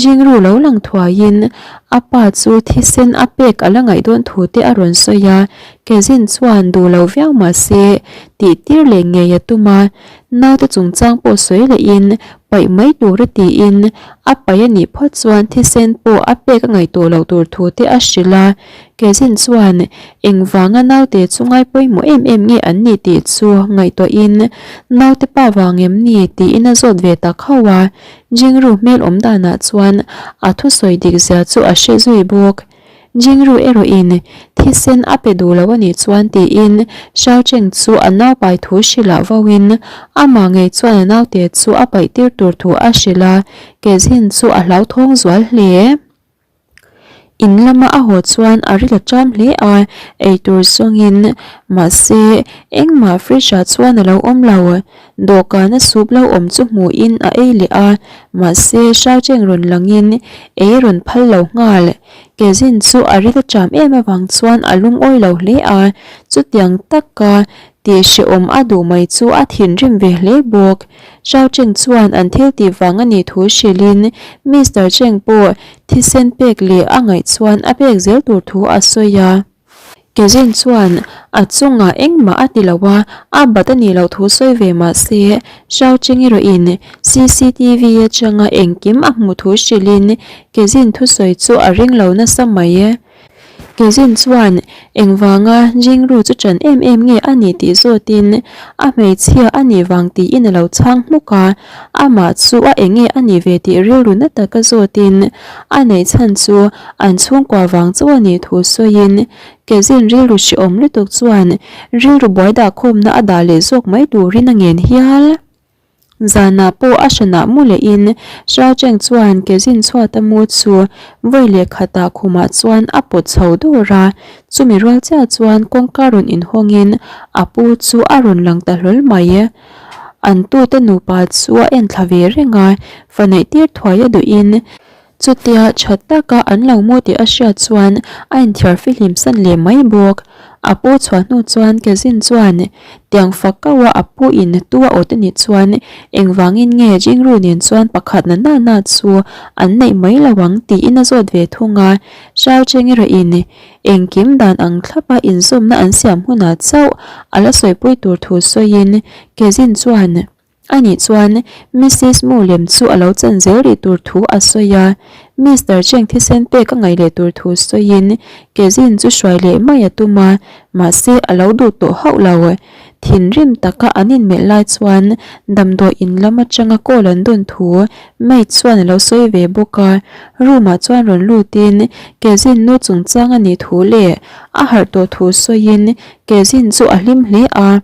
Jingru lo lang thuaiin A pa chu thisen a pek a la ngaih dawn thu te a rawn sawi a, Kezin chuan duh lo viau mah se tih tir leh ngei a tum a, naute chungchang pawh sawi lehin paih mai tur a tiin a paih a nih phawt chuan thisen pawh a pek a ngaihtuah loh tur thu te a hrilh a, Kezin chuan engvanga naute chu ngai pawimawh em em nge an nih tih chu ngaihtuahin naute pa vang em ni tiin a zawt ve ta khauh a. Jingru hmel awm danah chuan a thusawi dik zia chu a hre zui bawk. Jingru erawhin thisen a pe duh lo a nih chuan tiin Xiao Cheng chu a naupai thu hrilh ah vauin amah ngei chuan a naute chu a paih tir tur thu a hrilh a, Kezhin chu a hlauthawng zual hle. In lama a haw chuan a ri la ṭam hle a, eitur zawngin mahse engmah fridge ah chuan a lo awm lo. Dawhkana soup lo awm chu hmuhin a ei leh a, mahse Xiaocheng rawn langin ei a rawn phal lo nghal. Kezin chu a ri la ṭam em avang chuan a lungawi lo hle a, chutiang taka tih hrehawm a duh mai chu a thinrim ve hle bawk. Xiao Cheng chuan an thil tih vang a nih thu hrilhin Mister Cheng pawh thisen pek leh a ngaih chuan a pek zel tur thu a sawi a. Kezin chuan a chungah engmah a ti lo a, a bat a nih loh thu sawi ve mah se Xiao Cheng erawhin CCTV atanga engkim a hmuh thu hrilhin Kezin thusawi chu a ring lo nasa mai. Kezin chuan engvanga Jingru chu ṭan em em nge a nih tih zawtin a hmeichhia a nih vang tiin a lo chhang hmuk a, amah chu a enge a nih ve tih rilru na taka zawtin a neih chhan chu an chhungkua vang chauh a nih thu sawiin Kezin rilru hrehawm lutuk chuan rilru buai dahkhawmna a dah leh zawk mai turin a ngen hial. Zanah pawh a hranah mu lehin Xiao Cheng chuan kezin chhuata mu chu vawi leh khatah khumah chuan a pawt chho dawr a, chumi rual chiah chuan kawngka rawn inhawngin a pu chu a rawn lang ta hlawl mai. An tute nupa chu a enthla ve reng a, fa neih tir thuai a duhin Chutia tha taka an lo mu tih a hriat chuan a inthiar fihlim san leh mai bawk. A pu chhuah hnu chuan Kezin chuan tiang fak kauh a a pu in tu a awt a nih chuan engvangin nge Jingru nen chuan pakhat na na na chu an neih mai lo ang tiin a zawt ve thung a. Xiao Cheng erawh in engkim dan ang thlapa inzawmna an siam hunah chauh a la sawipui tur thu sawiin Kezin chuan Ani chuan Missis Mu lem chu a lo chan zel rih tur thu a sawi a, Mister Cheng thisen pek a ngaih leh tur thu sawiin Kezin chu hruai leh mai a tum a, mahse a lo duh tawh hauh lo. Thinrim taka an inmelh lai chuan damdawi in lam atanga call an dawn thu maid chuan a lo sawi ve bawk a, room ah chuan rawn lutin Kezin nu chungchang a nih thu leh a harh tawh thu sawiin Kezin chu a hlim hle a.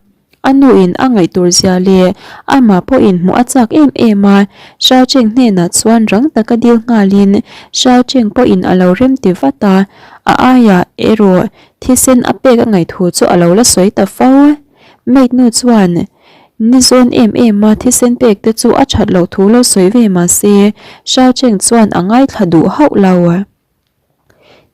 A nuin a ngaihtur zia leh amah pawhin hmuh a chak em em a, Xiao Cheng hnenah chuan rang taka dil nghalin Xiao Cheng pawhin a lo rem ti vat a, a aiah erawh thisen a pek a ngaihthu chu a lo la sawi ta fo. Maid nu chuan ni zawn em em a thisen pek te chu a that loh thu lo sawi ve mah se Xiao Cheng chuan a ngaithla duh hauh lo.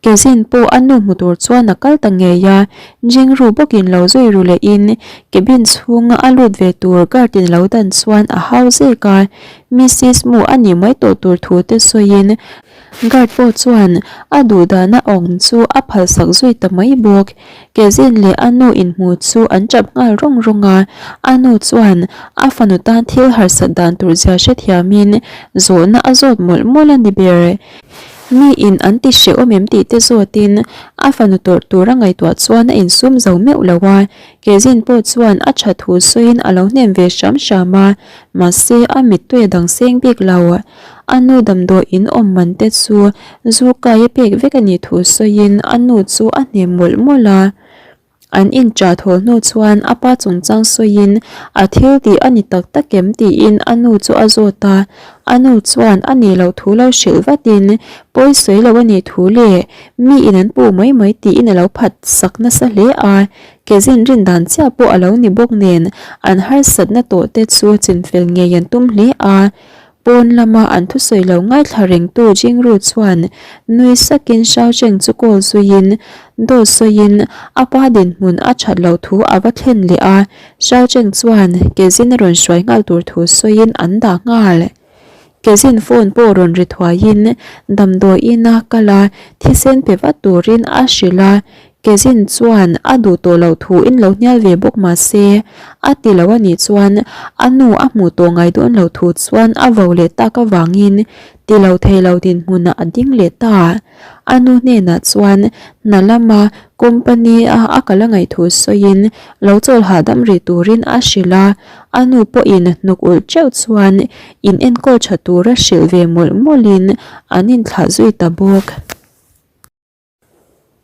Kezin pawh a nu hmu tur chuan a kal ta ngei a, Jingru bawkin lo zui ru lehin cabin chhunga a lut ve tur guard in lo dan chuan a hau zek a, Missis Mu a nih mai tawh tur thu te sawiin guard pawh chuan a duh dana awm chu a phalsak zui ta mai bawk. Kezin leh a nu inhmu chu an tap nghal rawng rawng a, a nu chuan a fanu tan thil harsat dan tur zia hrethiamin zawhna a zawt mawlh mawlh a ni ber. Mi in an ti hrehawm em tih te zawtin a fanu tawrh tur a ngaihtuah chuan a insum zo meuh lo a, Kezin pawh chuan a tha thu sawiin a lo hnem ve hram hram a, mahse a mittui a dang seng bik lo. A nu damdawi in awm man te chu zu kai a pek vek a nih thu sawiin a nu chu a hnem mawlh mawlh a. An inṭah thawl hnu chuan a pa chungchang sawiin a thil tih a ni tak tak em tiin a nu chu a zawt a, a nu chuan a nih loh thu lo hrilh vatin pawi sawi lo a nih thu leh mi in an puh mai mai tiin a lo phat sak nasa hle a, kezin rin dan chiah pawh a lo ni bawk nen an harsatna tawh te chu chinfel ngei an tum hle a. Pawn lama an thusawi lo ngaithla rengtu Jingru chuan nui sakin Xiao Cheng chu call zuiin dawt sawiin a pa dinhmun a that loh thu a va thlen leh a, Xiao Cheng chuan kezin a rawn hruai nghal tur thu sawiin an dah nghal. Kezin phone pawh rawn ri thuaiin damdawi ina kal a, thisen pe vat turin a hrilh a. Kezin chuan a duh tawh loh thu in lo hnial ve bawk mah se, a ti lo a nih chuan a nu a hmuh tawh ngai dawn loh thu chuan a vo leh tak avangin ti lo thei lo dinhmunah a ding leh ta. A nu hnenah chuan hna lama company a a kal a ngaih thu sawiin lo chawl hahdam rih turin a hrilh a, a nu pawhin hnuk ulh teuh chuan in enkawl tha tura hrilh ve mawlh mawlhin an inthlah zui ta bawk.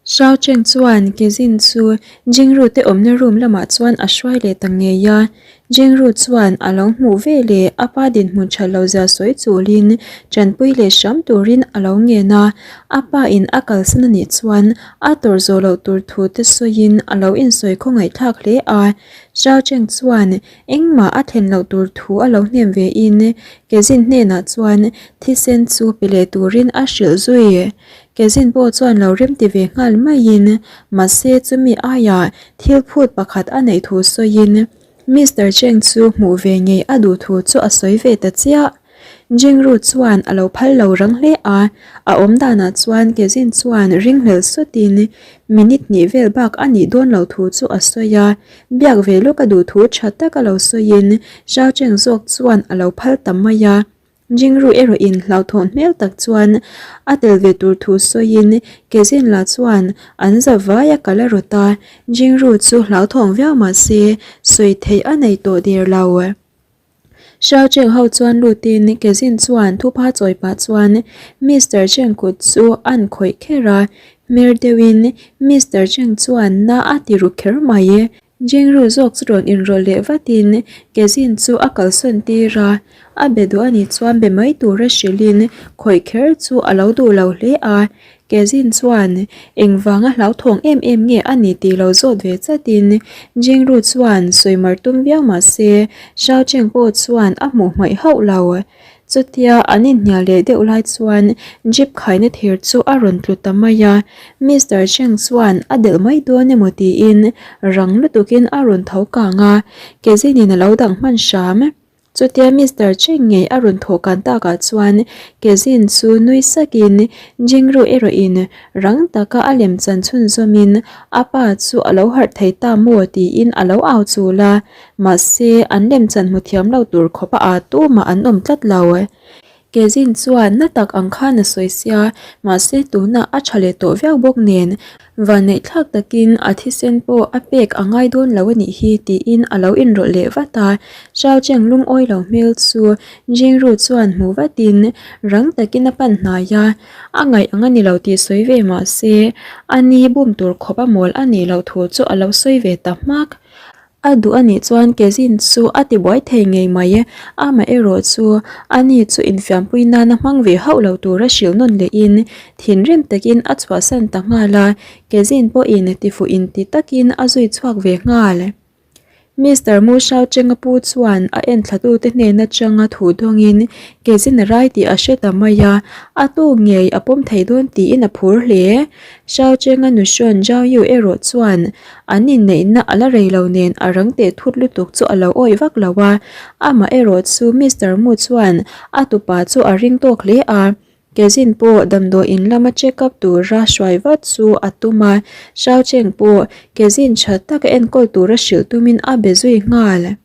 Shao Cheng chuan Kezin chu Jingru te awmna room lamah chuan a hruai leh ta ngei a. Jingru chuan a lo hmuh ve leh a pa dinhmun that lo zia sawi chulin tanpui leh hram turin a lo ngen a. A pa in a kalsan a nih chuan a tawrh zawh loh tur thu te sawiin a lo insawi khawngaihthlak hle a. Shao Cheng chuan engmah a thlen loh tur thu a lo hnem ve in Kezin hnenah chuan thisen chu pe leh turin a hrilh zui. Kezin pawh chuan lo remti ve nghal maiin mahse chumi aiah thil phut pakhat a neih thu sawiin Mister Cheng chu hmuh ve ngei a duh thu chu a sawi ve ta chiah. Jingru chuan a lo phal lo rang hle a, a awm danah chuan Kezin chuan ringhlel sutin minute hnih vel bak a nih dawn lo thu chu a sawi a, biak ve lawk a duh thu tha tak a lo sawiin Xiao Cheng zawk chuan a lo phal ta mai a. Jingru erawhin hlauhthawn hmel tak chuan a tel ve tur thu sawiin Kezin lah chuan an za vai a kal a rawt a, Jingru chu hlauthawng viau mah se sawi theih a nei tawh der lo. Xiao Cheng ho chuan lutin Kezin chuan thupha chawi pah chuan Mister Cheng kut chu an khawih kher a, hmer deuhin Mister Cheng chuan na a ti ru kher mai. Jingru zawk chu rawn inrawlh leh vatin Kezin chu a kalsawn tir a, a be duh a nih chuan be mai tura hrilhin khawih kher chu a lo duh lo hle a. Kezin chuan engvanga hlauthawng em em nge a ni tih lo zawt ve chatin Jingru chuan sawimar tum viau mah se Xiao Cheng pawh chuan a hmuh hmaih hauh lo. Chutia an inhnial leh deuh lai chuan jeep khaina thir chu a rawn tlu ta mai a, Mister Cheng chuan a delh mai dawn emaw tiin rang lutukin a rawn tho kang a, Kezinin a lo dang hman hram. Chutia Mister Cheng ngei a rawn thawh kan takah chuan Kezin chu nui sakin Jingru erawhin rang taka a lem chan chhunzawmin a pa chu a lo harh thei ta maw tiin a lo au chul a. Mahse, an lemchan hmu thiam lo tur khawp a aa tumah an awm tlat lo. Kezin chuan na tak ang khan a sawi sia, mahse tunah a tha leh tawh viau bawk nen, vanneih thlak takin a thisen pawh a pek a ngai dawn lo a nih hi tiin a lo inrawlh leh vat a. Xiao Cheng lungawi lo hmel chu Jingru chuan hmu vatin rang takin a pan hnai a, a ngaih ang a ni lo tih sawi ve mahse, a ni bum tur khawp a mawl a nih loh thu chu a lo sawi ve ta hmak. A duh a nih chuan Kezin chu a ti buai thei ngei mai e, amaherawh chu a ni chu infiampui nana hmang ve hauh lo tura hrilh nawn lehin thinrim takin a chhuahsan ta nghal a, Kezin pawhin tifuh inti takin a zui chhuak ve nghal. Mister Mu Shao Cheng-a pu chuan a enthlatute hnen atanga thu dawngin Kezin a rai tih a hre ta mai a, a tu ngei a pawm thei dawn tiin a phur hle. Shao Cheng-a nuhrawn Zhao Yu erawh chuan An inneihna a la rei lo nen a rang teh thut lutuk chu a lo awih vak lo a, amah erawh chu Mister Mu chuan a tupa chu a ring tawk hle a, Kezin pawh damdawiin lama check up tura hruai vat chu a tum a, Xiao Cheng pawh Kezin tha taka enkawl tura hrilh tumin a be zui nghal.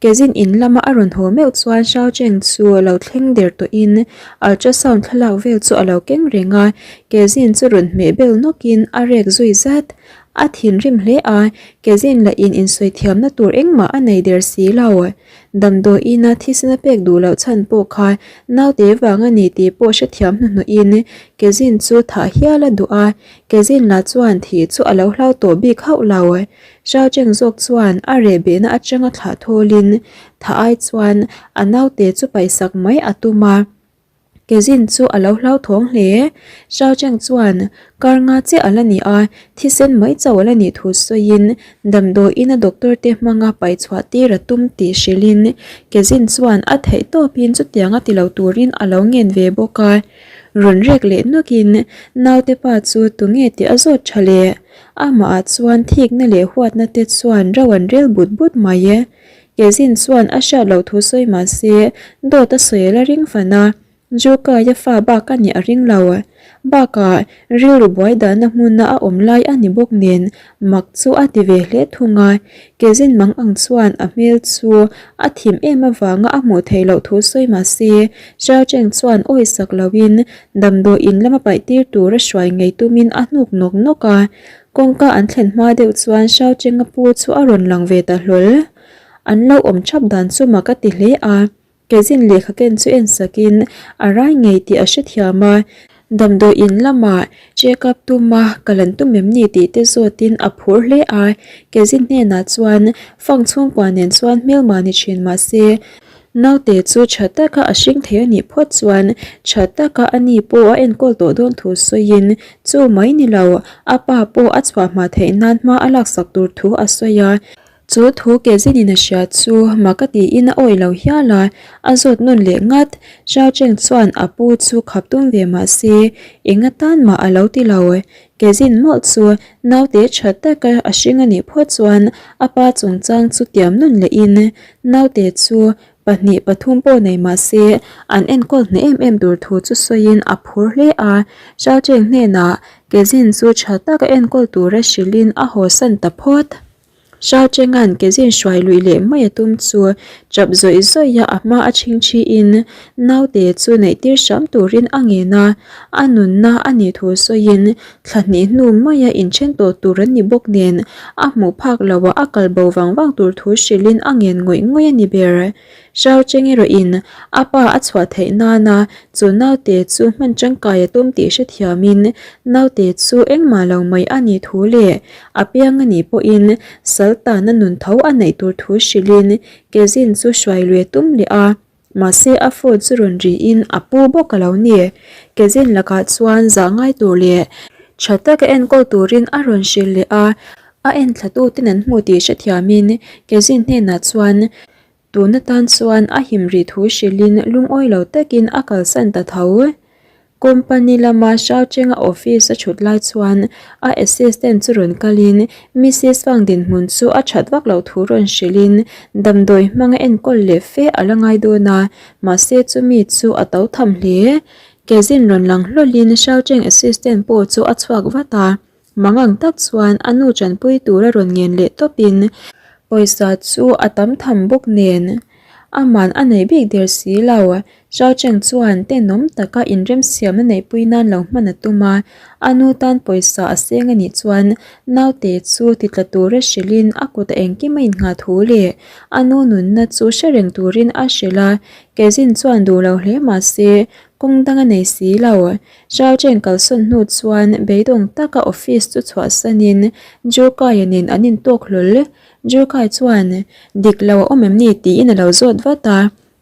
Kezin in lama a rawn haw meuh chuan Xiao Cheng chu lo thleng der tawhin ultrasound thlalak vel chu a lo keng reng a, Kezin chu rawn hmeh bel nawkin a rek zui zat. A thinrim hle a, Kezin lah in insawi thiamna tur engmah a nei der si lo. Damdawiina thisna pek duh loh chhan pawh kha naute vang a ni tih pawh hrethiam hnuhnawhin Kezin chu thah hial a duh a, Kezin lah chuan thih chu a lo hlau tawh bik hauh lo. Xiao Cheng zawk chuan a reh behna atanga thlah thawlin tha ai chuan a naute chu paihsak mai a tum a. Kezin chu a lo hlauthawng hle. Xiao Cheng chuan kar nga chiah a la ni a, thisen mai chauh a la nih thu sawiin damdawiin a doctor te hmanga paihchhuah tir a tum tih hrilhin Kezin chuan a theih tawpin chutianga ti lo turin a lo ngen ve bawk a. Rawn rek leh nawkin naute pa chu tunge tih a zawt tha leh. Amahah chuan thikna leh huatna te chuan ro an rel but but mai e. Kezin chuan a hriat loh thu sawi mah se dawt a sawi a la ring fan a, Jukaia fa bak a nih a ring lo. Bakah rilru buai dahna hmuna a awm lai a ni bawk nen mak chu a ti ve hle thung a. Kezin mang ang chuan a hmel chu a thim em avanga a hmuh theih loh thu sawi mah se Xiao Cheng chuan awi sak loin damdawi in lama paih tir tura hruai ngei tumin a hnuk nawk nawk a. Kawngka an thlen hma deuh chuan Xiao Cheng-a pu chu a rawn lang ve ta hlawl. An lo awm thap dan chu mak a ti hle a. Kezin lehkha ken chu en sakin a rai ngei tih a hrethiam a, damdawi in lamah check up tuma kal an tum em ni tih te zawtin a phur hle a. Kezin hnenah chuan fang chhungkua nen chuan hmelma ni thin mahse naute chu tha taka a hring thei a nih phawt chuan tha taka a ni pawh a enkawl tawh dawn thu sawiin chu mai ni lo a pa pawh a chhuah hma theih nan hma a laksak tur thu a sawi a. Chu thu ke zinin a hria chu mak a tiin a awih lo hial a, a zawt nawn leh ngat. Xiao Cheng chuan a pu chu khap tum ve mah se, eng atan mah a lo ti lo. Ke zin mawlh chu naute tha taka a hring a nih phawt chuan a pa chungchang chu tiam nawn lehin naute chu 2 3 pawh nei mah se an enkawl hneh em em tur thu chu sawiin a phur hle a. Xiao Cheng hnenah ke zin chu tha taka enkawl tura hrilhin a hawsan ta phawt. Hralchenga'n kezin hruai luih leh mai a tum chu chap zawih zawih a a hma a chhingchhiin naute chu neihtir hram turin a ngen a, a nunna a nih thu sawiin thla hnih hnu maia inthen tawh tur an ni bawk nen a hmuh phak loah a kal bo vang vang tur thu hrilhin a ngen ngawih ngawih a ni ber. Hralcheng erawhin a pa a chhuah theih nana chu naute chu hman tangkai a tum tih hrethiamin naute chu engmah lo mai a nih thu leh A piang a nih pawhin sal tana nun tho a neih tur thu hrilhin Kezin chu hruai lui a tum leh a, mahse a phone chu rawn rihin a pu bawk a lo ni. Kezin lakah chuan zah ngai tur leh tha taka enkawl turin a rawn hrilh leh a, a enthlatuten an hmu tih hrethiamin Kezin hnenah chuan tun atan chuan a him rih thu hrilhin lungawi lo takin a kalsan ta tho. Company lama Xiaochenga office a thut lai chuan a assistant chu rawn kalin Mrs Fang dinhmun chu a that vak loh thu rawn hrilhin damdawi hmanga enkawl leh fe a la ngai dawn a, mahse chumi chu a to tham hle. Kezin rawn lang hlawlhin Xiaocheng assistant pawh chu a chhuak vat a. Mangang tak chuan a nu tanpui tura rawn ngen leh tawpin pawisa chu a tam tham bawk nen aman a nei bik der si lo. Zhao Cheng chuan tenawm taka inremsiamna neihpui nan lo hman a tum a, a nu tan pawisa a seng a nih chuan naute chu titla tura hrilhin a kut a engkim a innghah thu leh a nu nunna chu hre reng turin a hrilh a, Kezin chuan duh lo hle mah se kawng dang a nei si lo. Zhao Cheng kalsawn hnu chuan beidawng taka office chu chhuahsanin Jurkaia nen an intawk hlawl. Jurkai chuan, Dik lo a awm em ni? tiin a lo zawt vat a.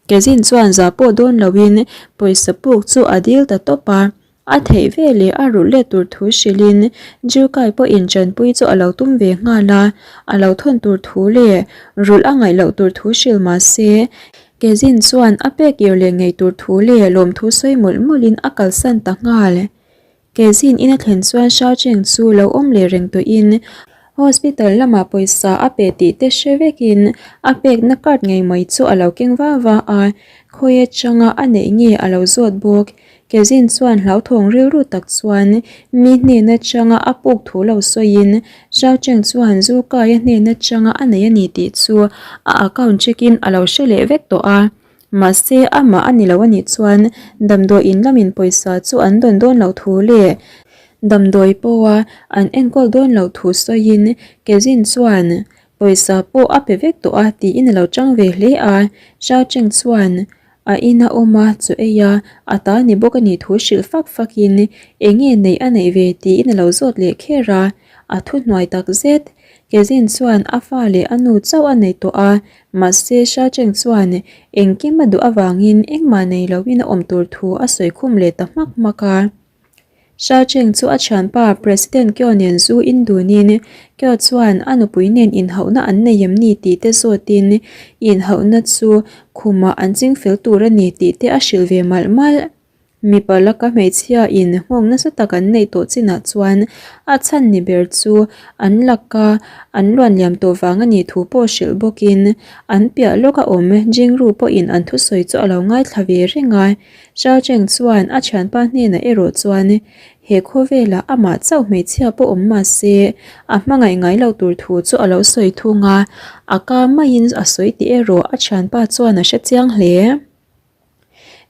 Kezin chuan zah pawh dawn loin pawisa puk chu a dil ta tawp a. A theih ve leh a rulh let tur thu hrilhin Jurkai pawhin tanpui chu a lo tum ve nghal a, a lo thawn tur thu leh rulh a ngaih loh tur thu hrilh mah se Kezin chuan a pek ir leh ngei tur thu leh lawmthu sawi mawlh mawlhin a kalsan ta nghal. Kezin in a thlen chuan Xiao Cheng chu lo awm leh reng tawhin hospital lamah pawisa a pe tih te hre vekin a pekna card ngei mai chu a lo keng va va a, khawi atanga a neih nge a lo zawt bawk. Kezin chuan hlauthawng rilru tak chuan mi hnen atanga a puk thu lo sawiin Xiao Cheng chuan Zukaia hnen atanga a nei a ni tih chu a account check in a lo hre leh vek tawh a. Mahse amah a ni lo a nih chuan damdawi in lamin pawisa chu an dawn dawn loh thu leh damdawi pawha an enkawl dawn loh thu sawiin Kezin chuan pawisa pawh a pe vek tawh a tiin a lo chang ve hle a. Xiao Cheng chuan A ina awm a, chu ei a, a ta ni bawk a nih thu hrilh fak fak in enge neih a neih ve tiin a lo zawt leh kher a, a thu hnuai tak zet. Kezin chuan a fa leh a nu chauh a nei tawh a, mahse Shacheng chuan engkim a duh avangin engmah nei loin a awm tur thu a sawi khum leh ta hmak hmak a. Shao Cheng chu a thianpa President Kyo nen zu in dunin Kyo chuan a nupui nen inhauhna an nei em ni tih te zawtin inhauhna chu khumah an ching fel tur a ni tih te a hrilh ve malh malh. Mipa laka hmeichhia in nghawng nasa tak an neih tawh chinah chuan a chhan ni ber chu an laka an luan liam tawh vang a nih thu pawh hrilh bawkin an piah lawka awm Jingru pawhin an thusawi chu a lo ngaithla ve reng a. Xiao Cheng chuan a thianpa hnenah erawh chuan he khawvelah amah chauh hmeichhia pawh awm mah se a hmangaih ngai loh tur thu chu a lo sawi thung a, a ka maiin a sawi tih erawh a thianpa chuan a hre chiang hle.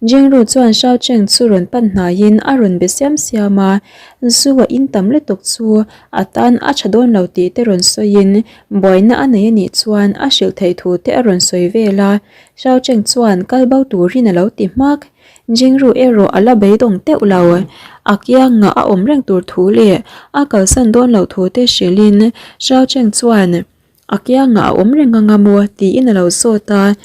Jingru chuan Xiao Cheng chu rawn pan hnaiin a rawn be siam siam a, zu a in tam lutuk chu a tan a tha dawn lo tih te rawn sawiin buaina a nei a nih chuan a hrilh theih thu te a rawn sawi vel a, Xiao Cheng chuan kal bo turin a lo ti hmak. Jingru erawh a la beidawng teuh lo, a kiangah a awm reng tur thu leh a kalsan dawn loh thu te hrilhin Xiao Cheng chuan A kiangah a awm reng anga maw tiin a lo zawt a,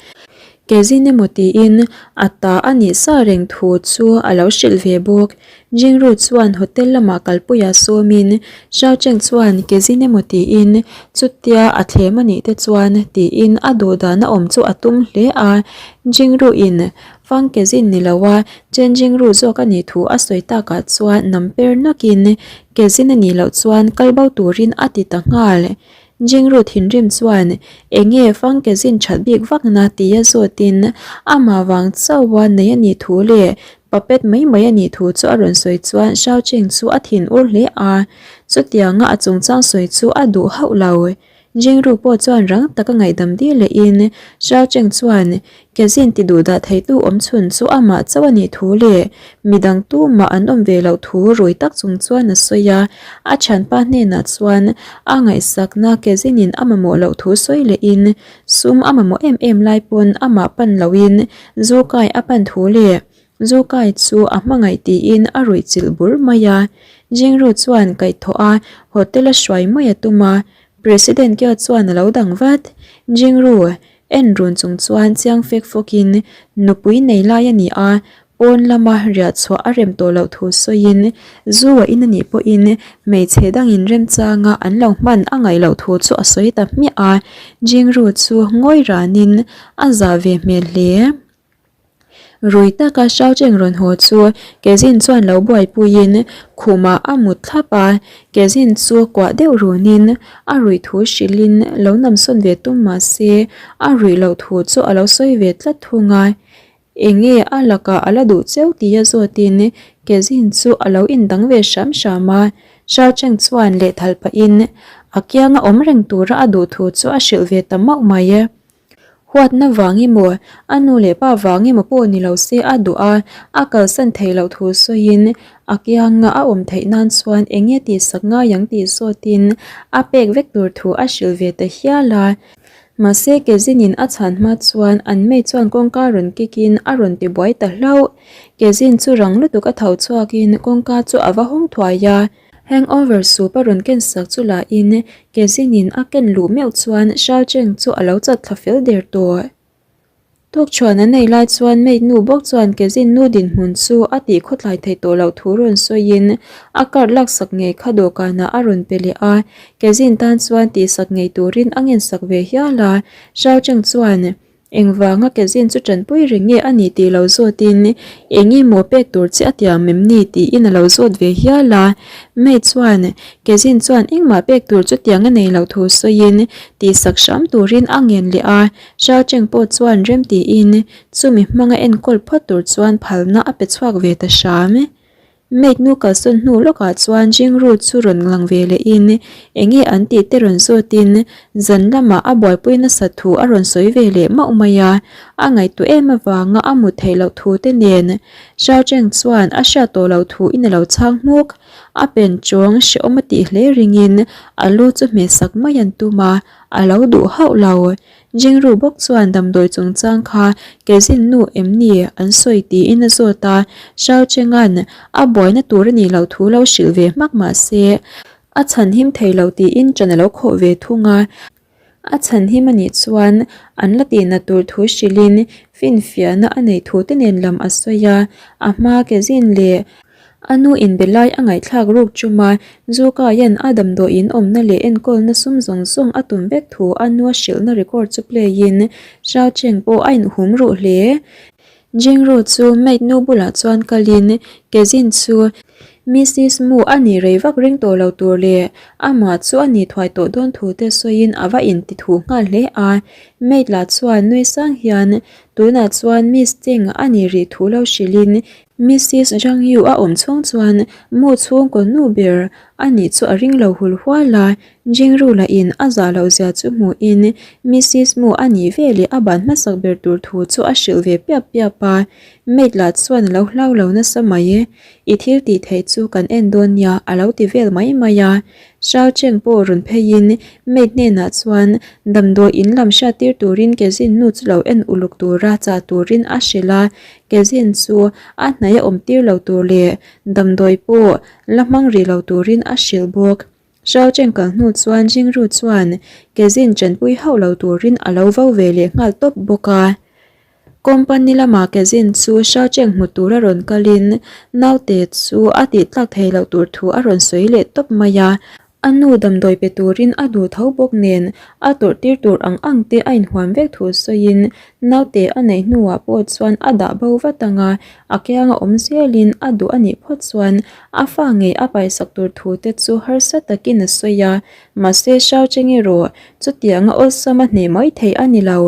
Kezin emaw tiin a ta a nih sa reng thu chu a lo hrilh ve bawk. Jingru chuan hotel lamah kalpuia sawmin Xiao Cheng chuan Kezin emaw tiin chutia a thlem a nih te chuan tiin a duhdan a awm chu a tum hle a, Jingru in Fang Kezin ni lo a Chen Jingru zawk a nih thu a sawi takah chuan nam per nakin Kezin a nih loh chuan kal bo turin a ti ta nghal. Jingru thinrim chuan enge Fangkezin that bik vakna tia zawtin amah vang chauha nei a nih thu leh puppet mai mai a nih thu chu a rawn sawi chuan Xiao Cheng chu a thin ur hle a, chutianga a chungchang sawi chu a duh hauh lo. Jingru pawh chuan rang taka ngaihdam dil lehin Xiao Cheng chuan Kezin ti duh dah theitu awm chhun chu amah chauh a nih thu leh midang tumah an awm ve loh thu rui tak chung chuan a sawi a. A thianpa hnenah chuan a ngaihsakna Kezinin a mamawh loh thu sawi lehin sum a mamawh em em lai pawn amah pan lohin zu kai a pan thu leh zu kai chu a hmangaih tiin a ruih chilh bur mai a. Jingru chuan kaihthawh a hotel a hruai mai a tum a, President Keo chuan a lo dang vat. Jingru En run chung chuan chiang fek fawkin nupui nei lai a ni a, pawn lama riah chhuah a rem tawh loh thu sawiin zu a in a nih pawhin hmeichhe dangin remchanga an lo hman a ngaih loh thu chu a sawi ta hmiah a, Jingru chu ngawi ranin a zah ve hmel hle. Rui taka Xiao Cheng rawn haw chu Kezin chuan lo buaipuiin khumah a mut thlap a, Kezin chu kuah deuh runin a ruih thu hrilhin lo namsawn ve tum mah se a ruih loh thu chu a lo sawi ve tlat thung a, enge a lakah a la duh cheu tia zawtin Kezin chu a lo indang ve hram hram a, Xiao Cheng chuan lehthal pahin a kianga awm reng tura a duh thu chu a hrilh ve ta mauh mai. Huatna vang emaw, a nu leh pa vang emaw pawh ni lo se a duh a, a kalsan theih loh thu sawiin a kianga a awm theih nan chuan eng nge tihsak ngai ang tih zawtin a pek vek tur thu a hrilh ve ta hial a. Mahse Kezinin a chhan hma chuan an mei chuan kawngka rawn kikin a rawn ti buai ta hlauh. Kezin chu rang lutuk a tho chhuakin kawngka chu a va hawng thuai a. Hangover soup a rawn ken sak chu la in Kezinin a ken luh meuh chuan Xiao Cheng chu a lo chat thla fel der tawh. Tukchhuan an nei lai chuan maid nu bawk chuan Kezin nu dinhmun chu a tih khawtlai theih tawh loh thu rawn sawiin a card laksak ngei kha dawhkanah a rawn pe leh a, Kezin tan chuan tihsak ngei turin a ngensak ve hial a, Xiao Cheng chuan Engvanga Kezin chu tanpui reng nge a ni tih lo zawtin eng emaw pek tur che a tiam em ni tiin a lo zawt ve hial a. May chuan Kezin chuan engmah pek tur chu tiang a nei loh thu sawiin tihsak hram turin a ngen leh a. Xiao Cheng pawh chuan rem tiin chumi hmanga enkawl phawt tur chuan phalna a pe chhuak ve ta hram. Maid nu kalsawn hnu lawkah chuan Jingru chu rawn lang ve lehin enge an tih te rawn zawtin zan lamah a buaipui nasat thu a rawn sawi ve leh mauh mai a, a ngaihtuah em avanga a mut theih loh thu te nen Xiao Cheng chuan a hriat tawh loh thu in a lo chhang hmuk. A pen chawng hrehawm a tih hle ringin a lu chu hmehsak mai an tum a, a lo duh hauh lo. Jingru bawk chuan damdawi chungchang kha Kezin nu em ni an sawi tiin a zawt a, Xiao Cheng'an a buaina tur a nih loh thu lo hrilh ve hmak mah se a chhan him thei lo tiin ṭan a lo khawh ve thung a. A chhan him a nih chuan an la tihna tur thu hrilhin finfiahna a neih thu te nen lam a sawi a, a hma Kezin leh A nu inbe lai a ngaihthlak ruk chum a, Zukaia'n a damdawiin awmna leh enkawlna sum zawng zawng a tum vek thu a nu a hrilhna record chu play in Xiao Cheng pawh a inhum ruh hle. Jingru chu maid nu bulah chuan kalin Kezin chu Missis Mu a nih rei vak ring tawh lo tur leh amah chu a nih thuai tawh dawn thu te sawiin a va inti thu nghal hle a. Maid lah chuan nui sang hian tunah chuan Miss Cheng a nih rih thu lo hrilhin Missis Zhang Yu a awm chhung chuan Mu chhungkaw nu ber a nih chu a ring lo hul hual a. Jingru lah in a zah loh zia chu hmuhin Missis Mu a nih veleh a ban hmasak ber tur thu chu a hrilh ve piap piap a. Maid lah chuan a lo hlau lo nasa mai e, i thil tih theih chu kan en dawn nia a lo ti vel mai mai a. Shao Cheng pawh rawn pheiin maid hnenah chuan damdawi in lam hriat tir turin Kezin nu chu lo en uluk tura chah turin a hrilh a, Kezin chu a hnaih a awm tir lo tur leh damdawi pawh la hmang rih lo turin a hrilh bawk. Shao Cheng kal hnu chuan Jingru chuan Kezin chanpui hauh lo turin a lo vo ve leh nghal tawp bawk a. Company lama Kezin chu Shao Cheng hmu tura rawn kalin naute chu a tih tlak thei loh tur thu a rawn sawi leh tawp mai a. A nu damdawi pe turin a duh tho bawk nen a tawrh tir tur ang ang te a inhuam vek thu sawiin naute a neih hnuah pawh chuan a dah bo vat ang a, a kianga awm zelin a duh a nih phawt chuan a fa ngei a paisak tur thu te chu harsa takin a sawi a, mahse Shao Cheng erawh chutianga awlsam a hneh mai theih a ni lo.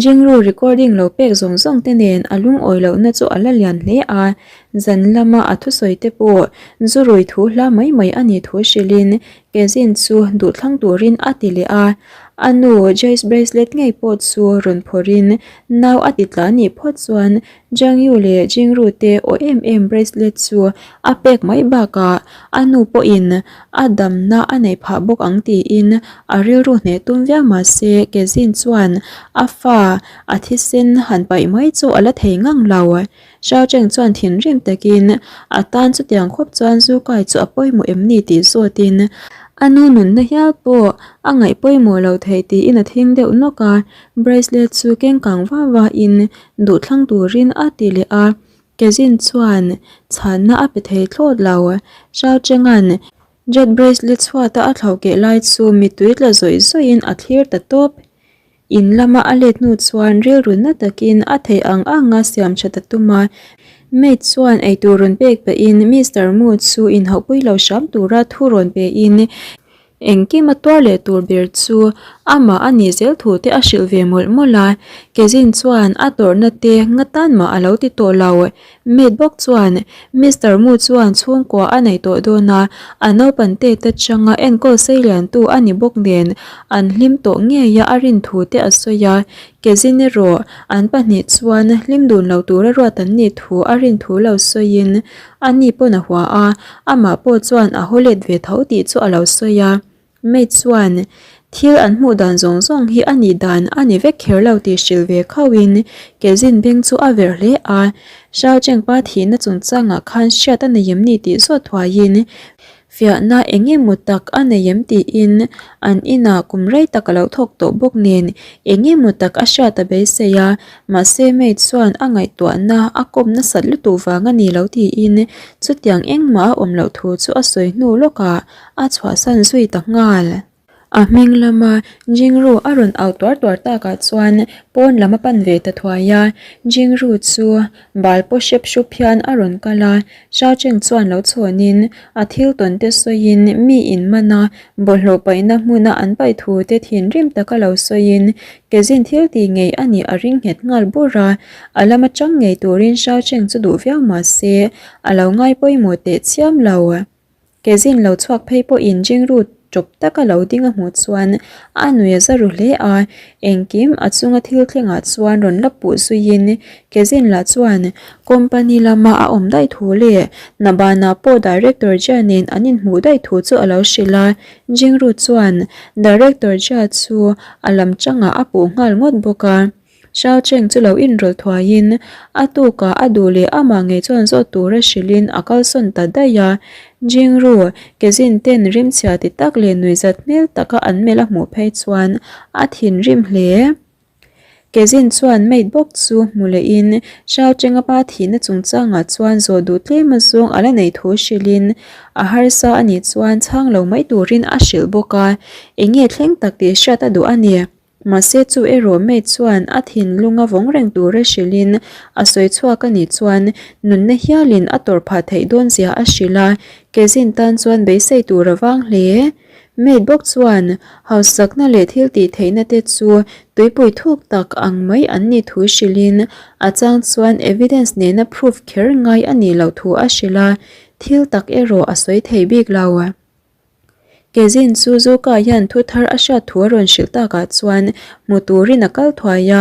Jingru recording lo pek zawng zawng te nen a lungawi lohna chu a la lian hle a, zan lama a thusawi te pawh zu rui thu hla mai mai a nih thu hrilhin Kezin chu duhthlang turin a ti leh a. A nu Joyce bracelet ngei pawh chu rawn phawrhin nau a ti tla nih phawt chuan Jiang Yu leh Jingru te aw em em bracelet chu a pek mai bakah a nu pawhin a damna a neih phah bawk ang tiin a rilru hneh tum viau mahse Kezin chuan a fa a thisen han paih mai chu a la thei ngang lo. Xiao Cheng chuan thinrim takin a tan chutiang khawp chuan zu kai chu a pawimawh em ni tih zawtin a nu nunna hial pawh a ngaih pawimawh lo thei tiin a thing deuh nawk a, bracelet chu keng kang va va in duhthlang turin a ti leh a, Kezin chuan chhanna a pe thei thlawt lo. Xiao Cheng-a'n Jet bracelet chhuata a thlauh keh lai chu mittui tla zawih zawihin a thlir ta tawp. In lama a let hnu chuan rilru na takin a theih ang anga siam that a tum a. Maid chuan eitur rawn pek pahin Mister Mu chu inhauhpui lo hram tura thu rawn pein Engkim a tuar leh tur ber chu amah a nih zel thu te a hrilh ve mawlh mawlh a, Kezin chuan a tawrhna te nga tan mah a lo ti tawh lo. Maid bawk chuan Mister Mu chuan chhungkua a nei tawh dawn a, a naupan te te changa enkawl sei liantu a ni bawk nen an hlim tawh ngei a a rin thu te a sawi a, Kezin erawh an pahnih chuan hlim dun lo tura ruat an nih thu a rin thu lo sawiin A ni pawn a hua a, amah pawh chuan a haw let ve tho tih chu a lo sawi a. Maid chuan thil an hmuh dan zawng zawng hi a nih dan a ni vek kher lo tih hrilh ve khauhin Kezin beng chu a verh hle a. Xiao Chengpa thihna chungchangah khan hriat a nei em ni tih zawt thuaiin Fiahna eng emaw tak a nei em tiin an inah kum rei tak a lo thawk tawh bawk nen eng emaw tak a hriat a beisei a, mahse maid chuan a ngaihtuahna a kawm nasat lutuk vang a ni lo tiin chutiang engmah a awm loh thu chu a sawi hnu lawkah a chhuahsan zui ta nghal. A hming lama Jingru a rawn au tuar tuar takah chuan pawn lam a pan ve ta thuai a, Jingru chu bal paw hrep hrup hian a rawn kal a, Shao Cheng chuan lo chhawnin a thil tawn te sawiin mi in man a, bawlhhlawh paihna hmuna an paih thu te thinrim taka lo sawiin Kezin thil tih ngei a nih a ring nghet nghal bur a, a lam atang ngei turin Shao Cheng chu duh viau mah se a lo ngai pawimawh teh chiam lo. Kezin lo chhuak phei pawhin Jingru tawp taka lo ding a hmuh chuan a nui a za ru hle a, engkim a chunga thil thlengah chuan rawn la puh zuiin Kezin lah chuan company lama a awm daih thu leh Nabana pawh Director Jia nen an inhmuh daih thu chu a lo hrilh a, Jingru chuan Director Jia chu a lam tangah a puh nghal ngawt bawk a. Xiao Cheng chu lo inrawlh thuaiin a tukah a duh leh amah ngei chuan zawt tura hrilhin a kalsawn ta daih a. Jingru, Kezin ten rimchhia ti tak leh nuihzat hmel taka an melh a hmuh phei chuan a thinrim hle. Kezin chuan maid bawk chu hmu lehin Xiao Cheng-a pa thihna chungchangah chuan zawh duh tlem azawng a la neih thu hrilhin a harsa a nih chuan chhang lo mai turin a hrilh bawk a, eng nge thleng tak tih hriat a duh a ni. Mahse chu erawh maid chuan a thinlunga vawng reng tura hrilhin a sawi chhuak a nih chuan nunna hialin a tawrh phah theih dawn zia a hrilh a, Kezin tan chuan beisei tur a vang hle. Maid bawk chuan hausakna leh thil tih theihna te chu tuipui thuk tak ang mai an nih thu hrilhin a chang chuan evidence nena proof kher ngai a nih loh thu a hrilh a, thil tak erawh a sawi thei bik lo. Kezin chu Zuka hian thu thar a hriat thu a rawn hrilh takah chuan hmu turin a kal thuai a,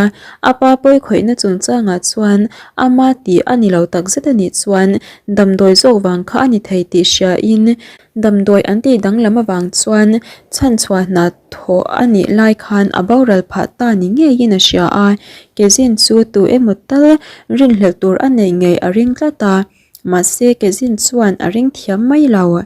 a pa pawi khawihna chungchangah chuan ama tih a ni lo takzet a nih chuan damdawi zawk vang kha a ni thei tih hriain damdawi an tih danglam avang chuan chhanchhuah hna thawh a nih lai khan a boral phah ta ni ngeiin a hria a, Kezin chu tu emaw tal rinhlelh tur a neih ngei a ring tlat a. Mahse, Kezin chuan a ring thiam mai lo.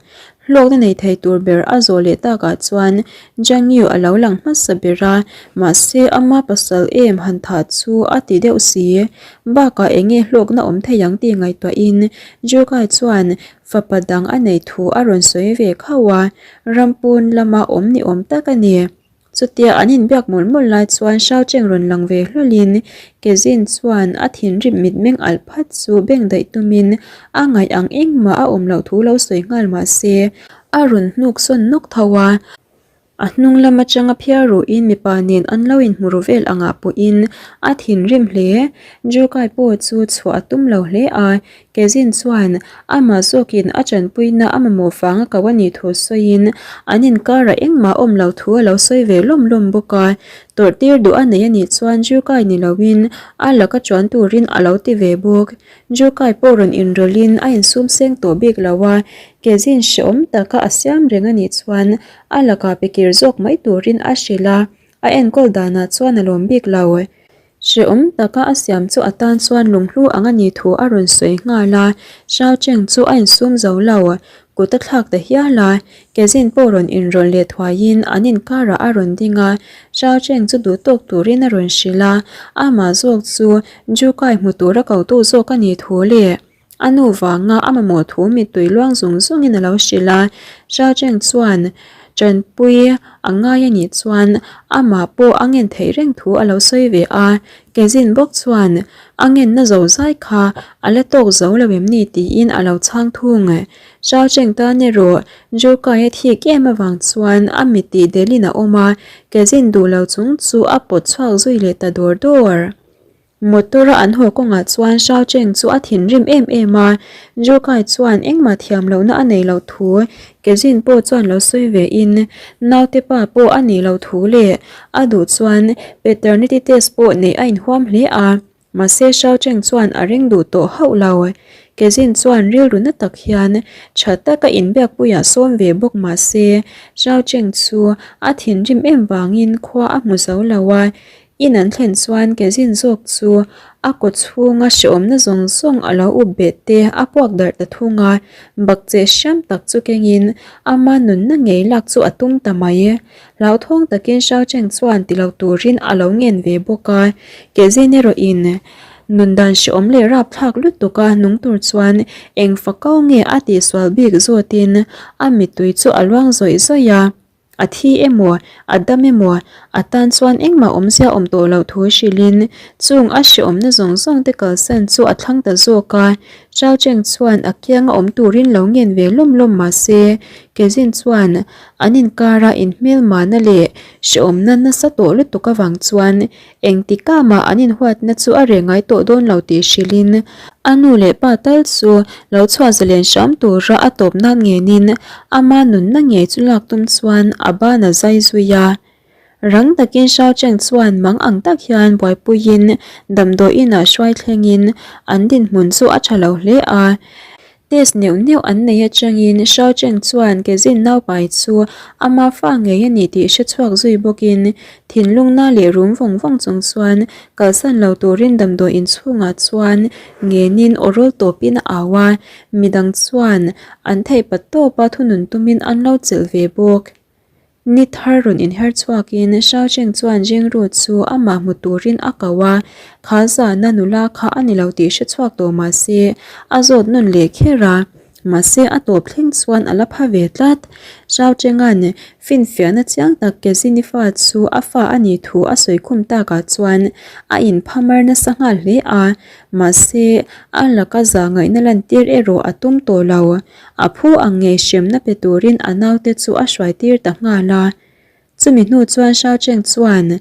Hlawkna nei thei tur ber a zawh leh takah chuan Zhang Yu a lo lang hmasa ber a, mahse ama pasal em han thah chu a ti deuh si. Bakah eng nge hlawkna awm thei ang tih ngaihtuahin Zhu Kai chuan fapa dang a nei thu a rawn sawi ve khauh a, rampawn lama awm ni awm tak a ni. Chutia an inbiak mawlh mawlh lai chuan Shao Cheng rawn lang ve hlawlhin Kezin chuan a thinrim mitmeng alh phat chu beng daih tumin a ngaih ang engmah a awm loh thu lo sawi nghal mah se a rawn hnuk sawn nawk tho a. A hnung lam atanga phiar ruhin mipa nen an lo inhmu ru vel angah pawhin a thinrim hle. Jukai pawh chu chhuah a tum lo hle a, Kezin chuan amah zawkin a tanpuina a mamawh vanga ko a nih thu sawiin an inkarah engmah awm lo thu a lo sawi ve lawm lawm bawk a. Tawrh tir duh a nei a nih chuan Jukai ni loin a laka chuan turin a lo ti ve bawk. Jukai pawh rawn inrawlhin a insum seng tawh bik lo a, Kezin hrehawm taka a siam reng a nih chuan a lakah pe kir zawk mai turin a hrilh a, a enkawl danah chuan a lawm bik lo. Hrehawm taka a siam chu a tan chuan lunghlu ang a nih thu a rawn sawi nghal a, Shao Cheng chu a insum zo lo, kut a thlak ta hial a, Kezin pawh rawn inrawlh leh thuaiin an inkarah a rawn ding a, Shao Cheng chu duh tawk turin a rawn hrilh a, amah zawk chu Ju Kai hmu tura kotu zawk a nih thu leh. A nu vanga a mamawh thu mittui luang zung zungin a lo hrilh a, Shao Cheng chuan tanpui a ngai a nih chuan amah pawh a ngen theih reng thu a lo sawi ve a, Kezin bawk chuan a ngenna zo zai kha a la tawk zo lo em ni tiin a lo chhang thung. Shao Cheng tan erawh Jukai a thik em avang chuan a mit tih delin a awm a, Kezin duh lo chung chu a pawt chhuak zui leh ta dawr dawr. Motor a an haw kawngah chuan Shao Cheng chu a thinrim em em a, Zhu Kai chuan engmah thiam lohna a nei loh thu Kezin pawh chuan lo sawi ve in, naute pa pawh a nih loh thu leh a duh chuan paternity test pawh neih a inhuam hle a, mahse Shao Cheng chuan a ring duh tawh hauh lo. Kezin chuan rilru na tak hian tha taka inbiakpuiah sawm ve bawk mahse Shao Cheng chu a thinrim em vangin khua a hmu zo lo a, In an thlen chuan kezin zawk chu a kaw chhunga hrehawmna zawng zawng a lo up bet te a puak darh ta thung a, bakcheh hriam tak chu kengin ama nunna ngei lak chu a tum ta mai. Hlauthawng takin Shao Cheng chuan ti lo turin a lo ngen ve bawk a, kezin erawhin nun dan hrehawm leh rapthlak lutuk a nung tur chuan eng fakau nge a tihsual bik zawtin a mittui chu a luang zawih zawih a. A thi emaw, a dam emaw, a tan chuan engmah awmzia awm tawh loh thu hrilhin chung a hrehawmna zawng zawng te kalsan chu a thlang ta zawk a. Chao Cheng chuan a kianga awm turin lo ngen ve lawm lawm mah se, Kezin chuan an inkara inhmelmahna leh hrehawmna nasa tawh lutuk avang chuan Engtikah mah an inhuatna chu a reh ngai tawh dawn lo tih hrilhin a nu leh pa tal chu lo chhuah zalen hram tura a tawp nan ngenin ama nunna ngei chu lak tum chuan a ban a zai zui a. Rang takin Shao Cheng chuan mang ang tak hian buaipuiin damdawi inah hruai thlengin an dinhmun chu a tha lo hle a. Test neuh neuh an nei atangin Shao Cheng chuan Kezin naupai chu ama fa ngei a ni tih hre chhuak zui bawkin thinlungna leh rum vawng vawng chung chuan kalsan lo turin damdawi inchhungah chuan ngenin aw rawl tawpin a au a, midang chuan an theih pat tawpa thunun tumin an lo chelh ve bawk. Ni thar rawn inher chhuakin Shao Cheng chuan Jingru chu amah hmu turin a ko a, kha zana nula kha a ni lo tih hre chhuak tawh mah se a zawt nawn leh kher a. Mahse a tawp thleng chuan a la pha ve tlat. Zhao Cheng-a'n finfiahna chiang tak Kezini fa chu a fa a nih thu a sawi khum takah chuan a inphamar nasa nghal hle a, mahse a laka zah ngaihna lantir erawh a tum tawh lo. A phu ang ngei hremna pe turin a naute chu a hruai tir ta nghal a. Chumi hnu chuan Shao Cheng chuan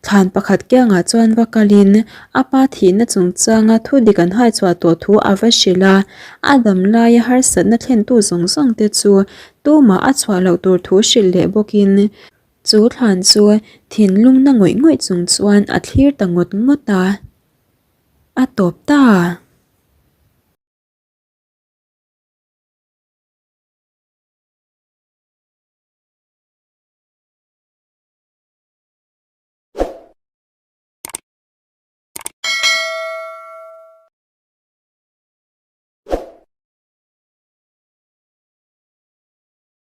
thlan pakhat kiangah chuan va kalin a pa thihna chungchanga thu dik an hai chhuah tawh thu a va hrilh a, a dam laia harsatna thlentu zawng zawng te chu tumah a chhuah loh tur thu hrilh leh bawkin chu thlan chu thinlung na ngawih ngawih chung chuan a thlir ta ngawt ngawt a, a tawp ta.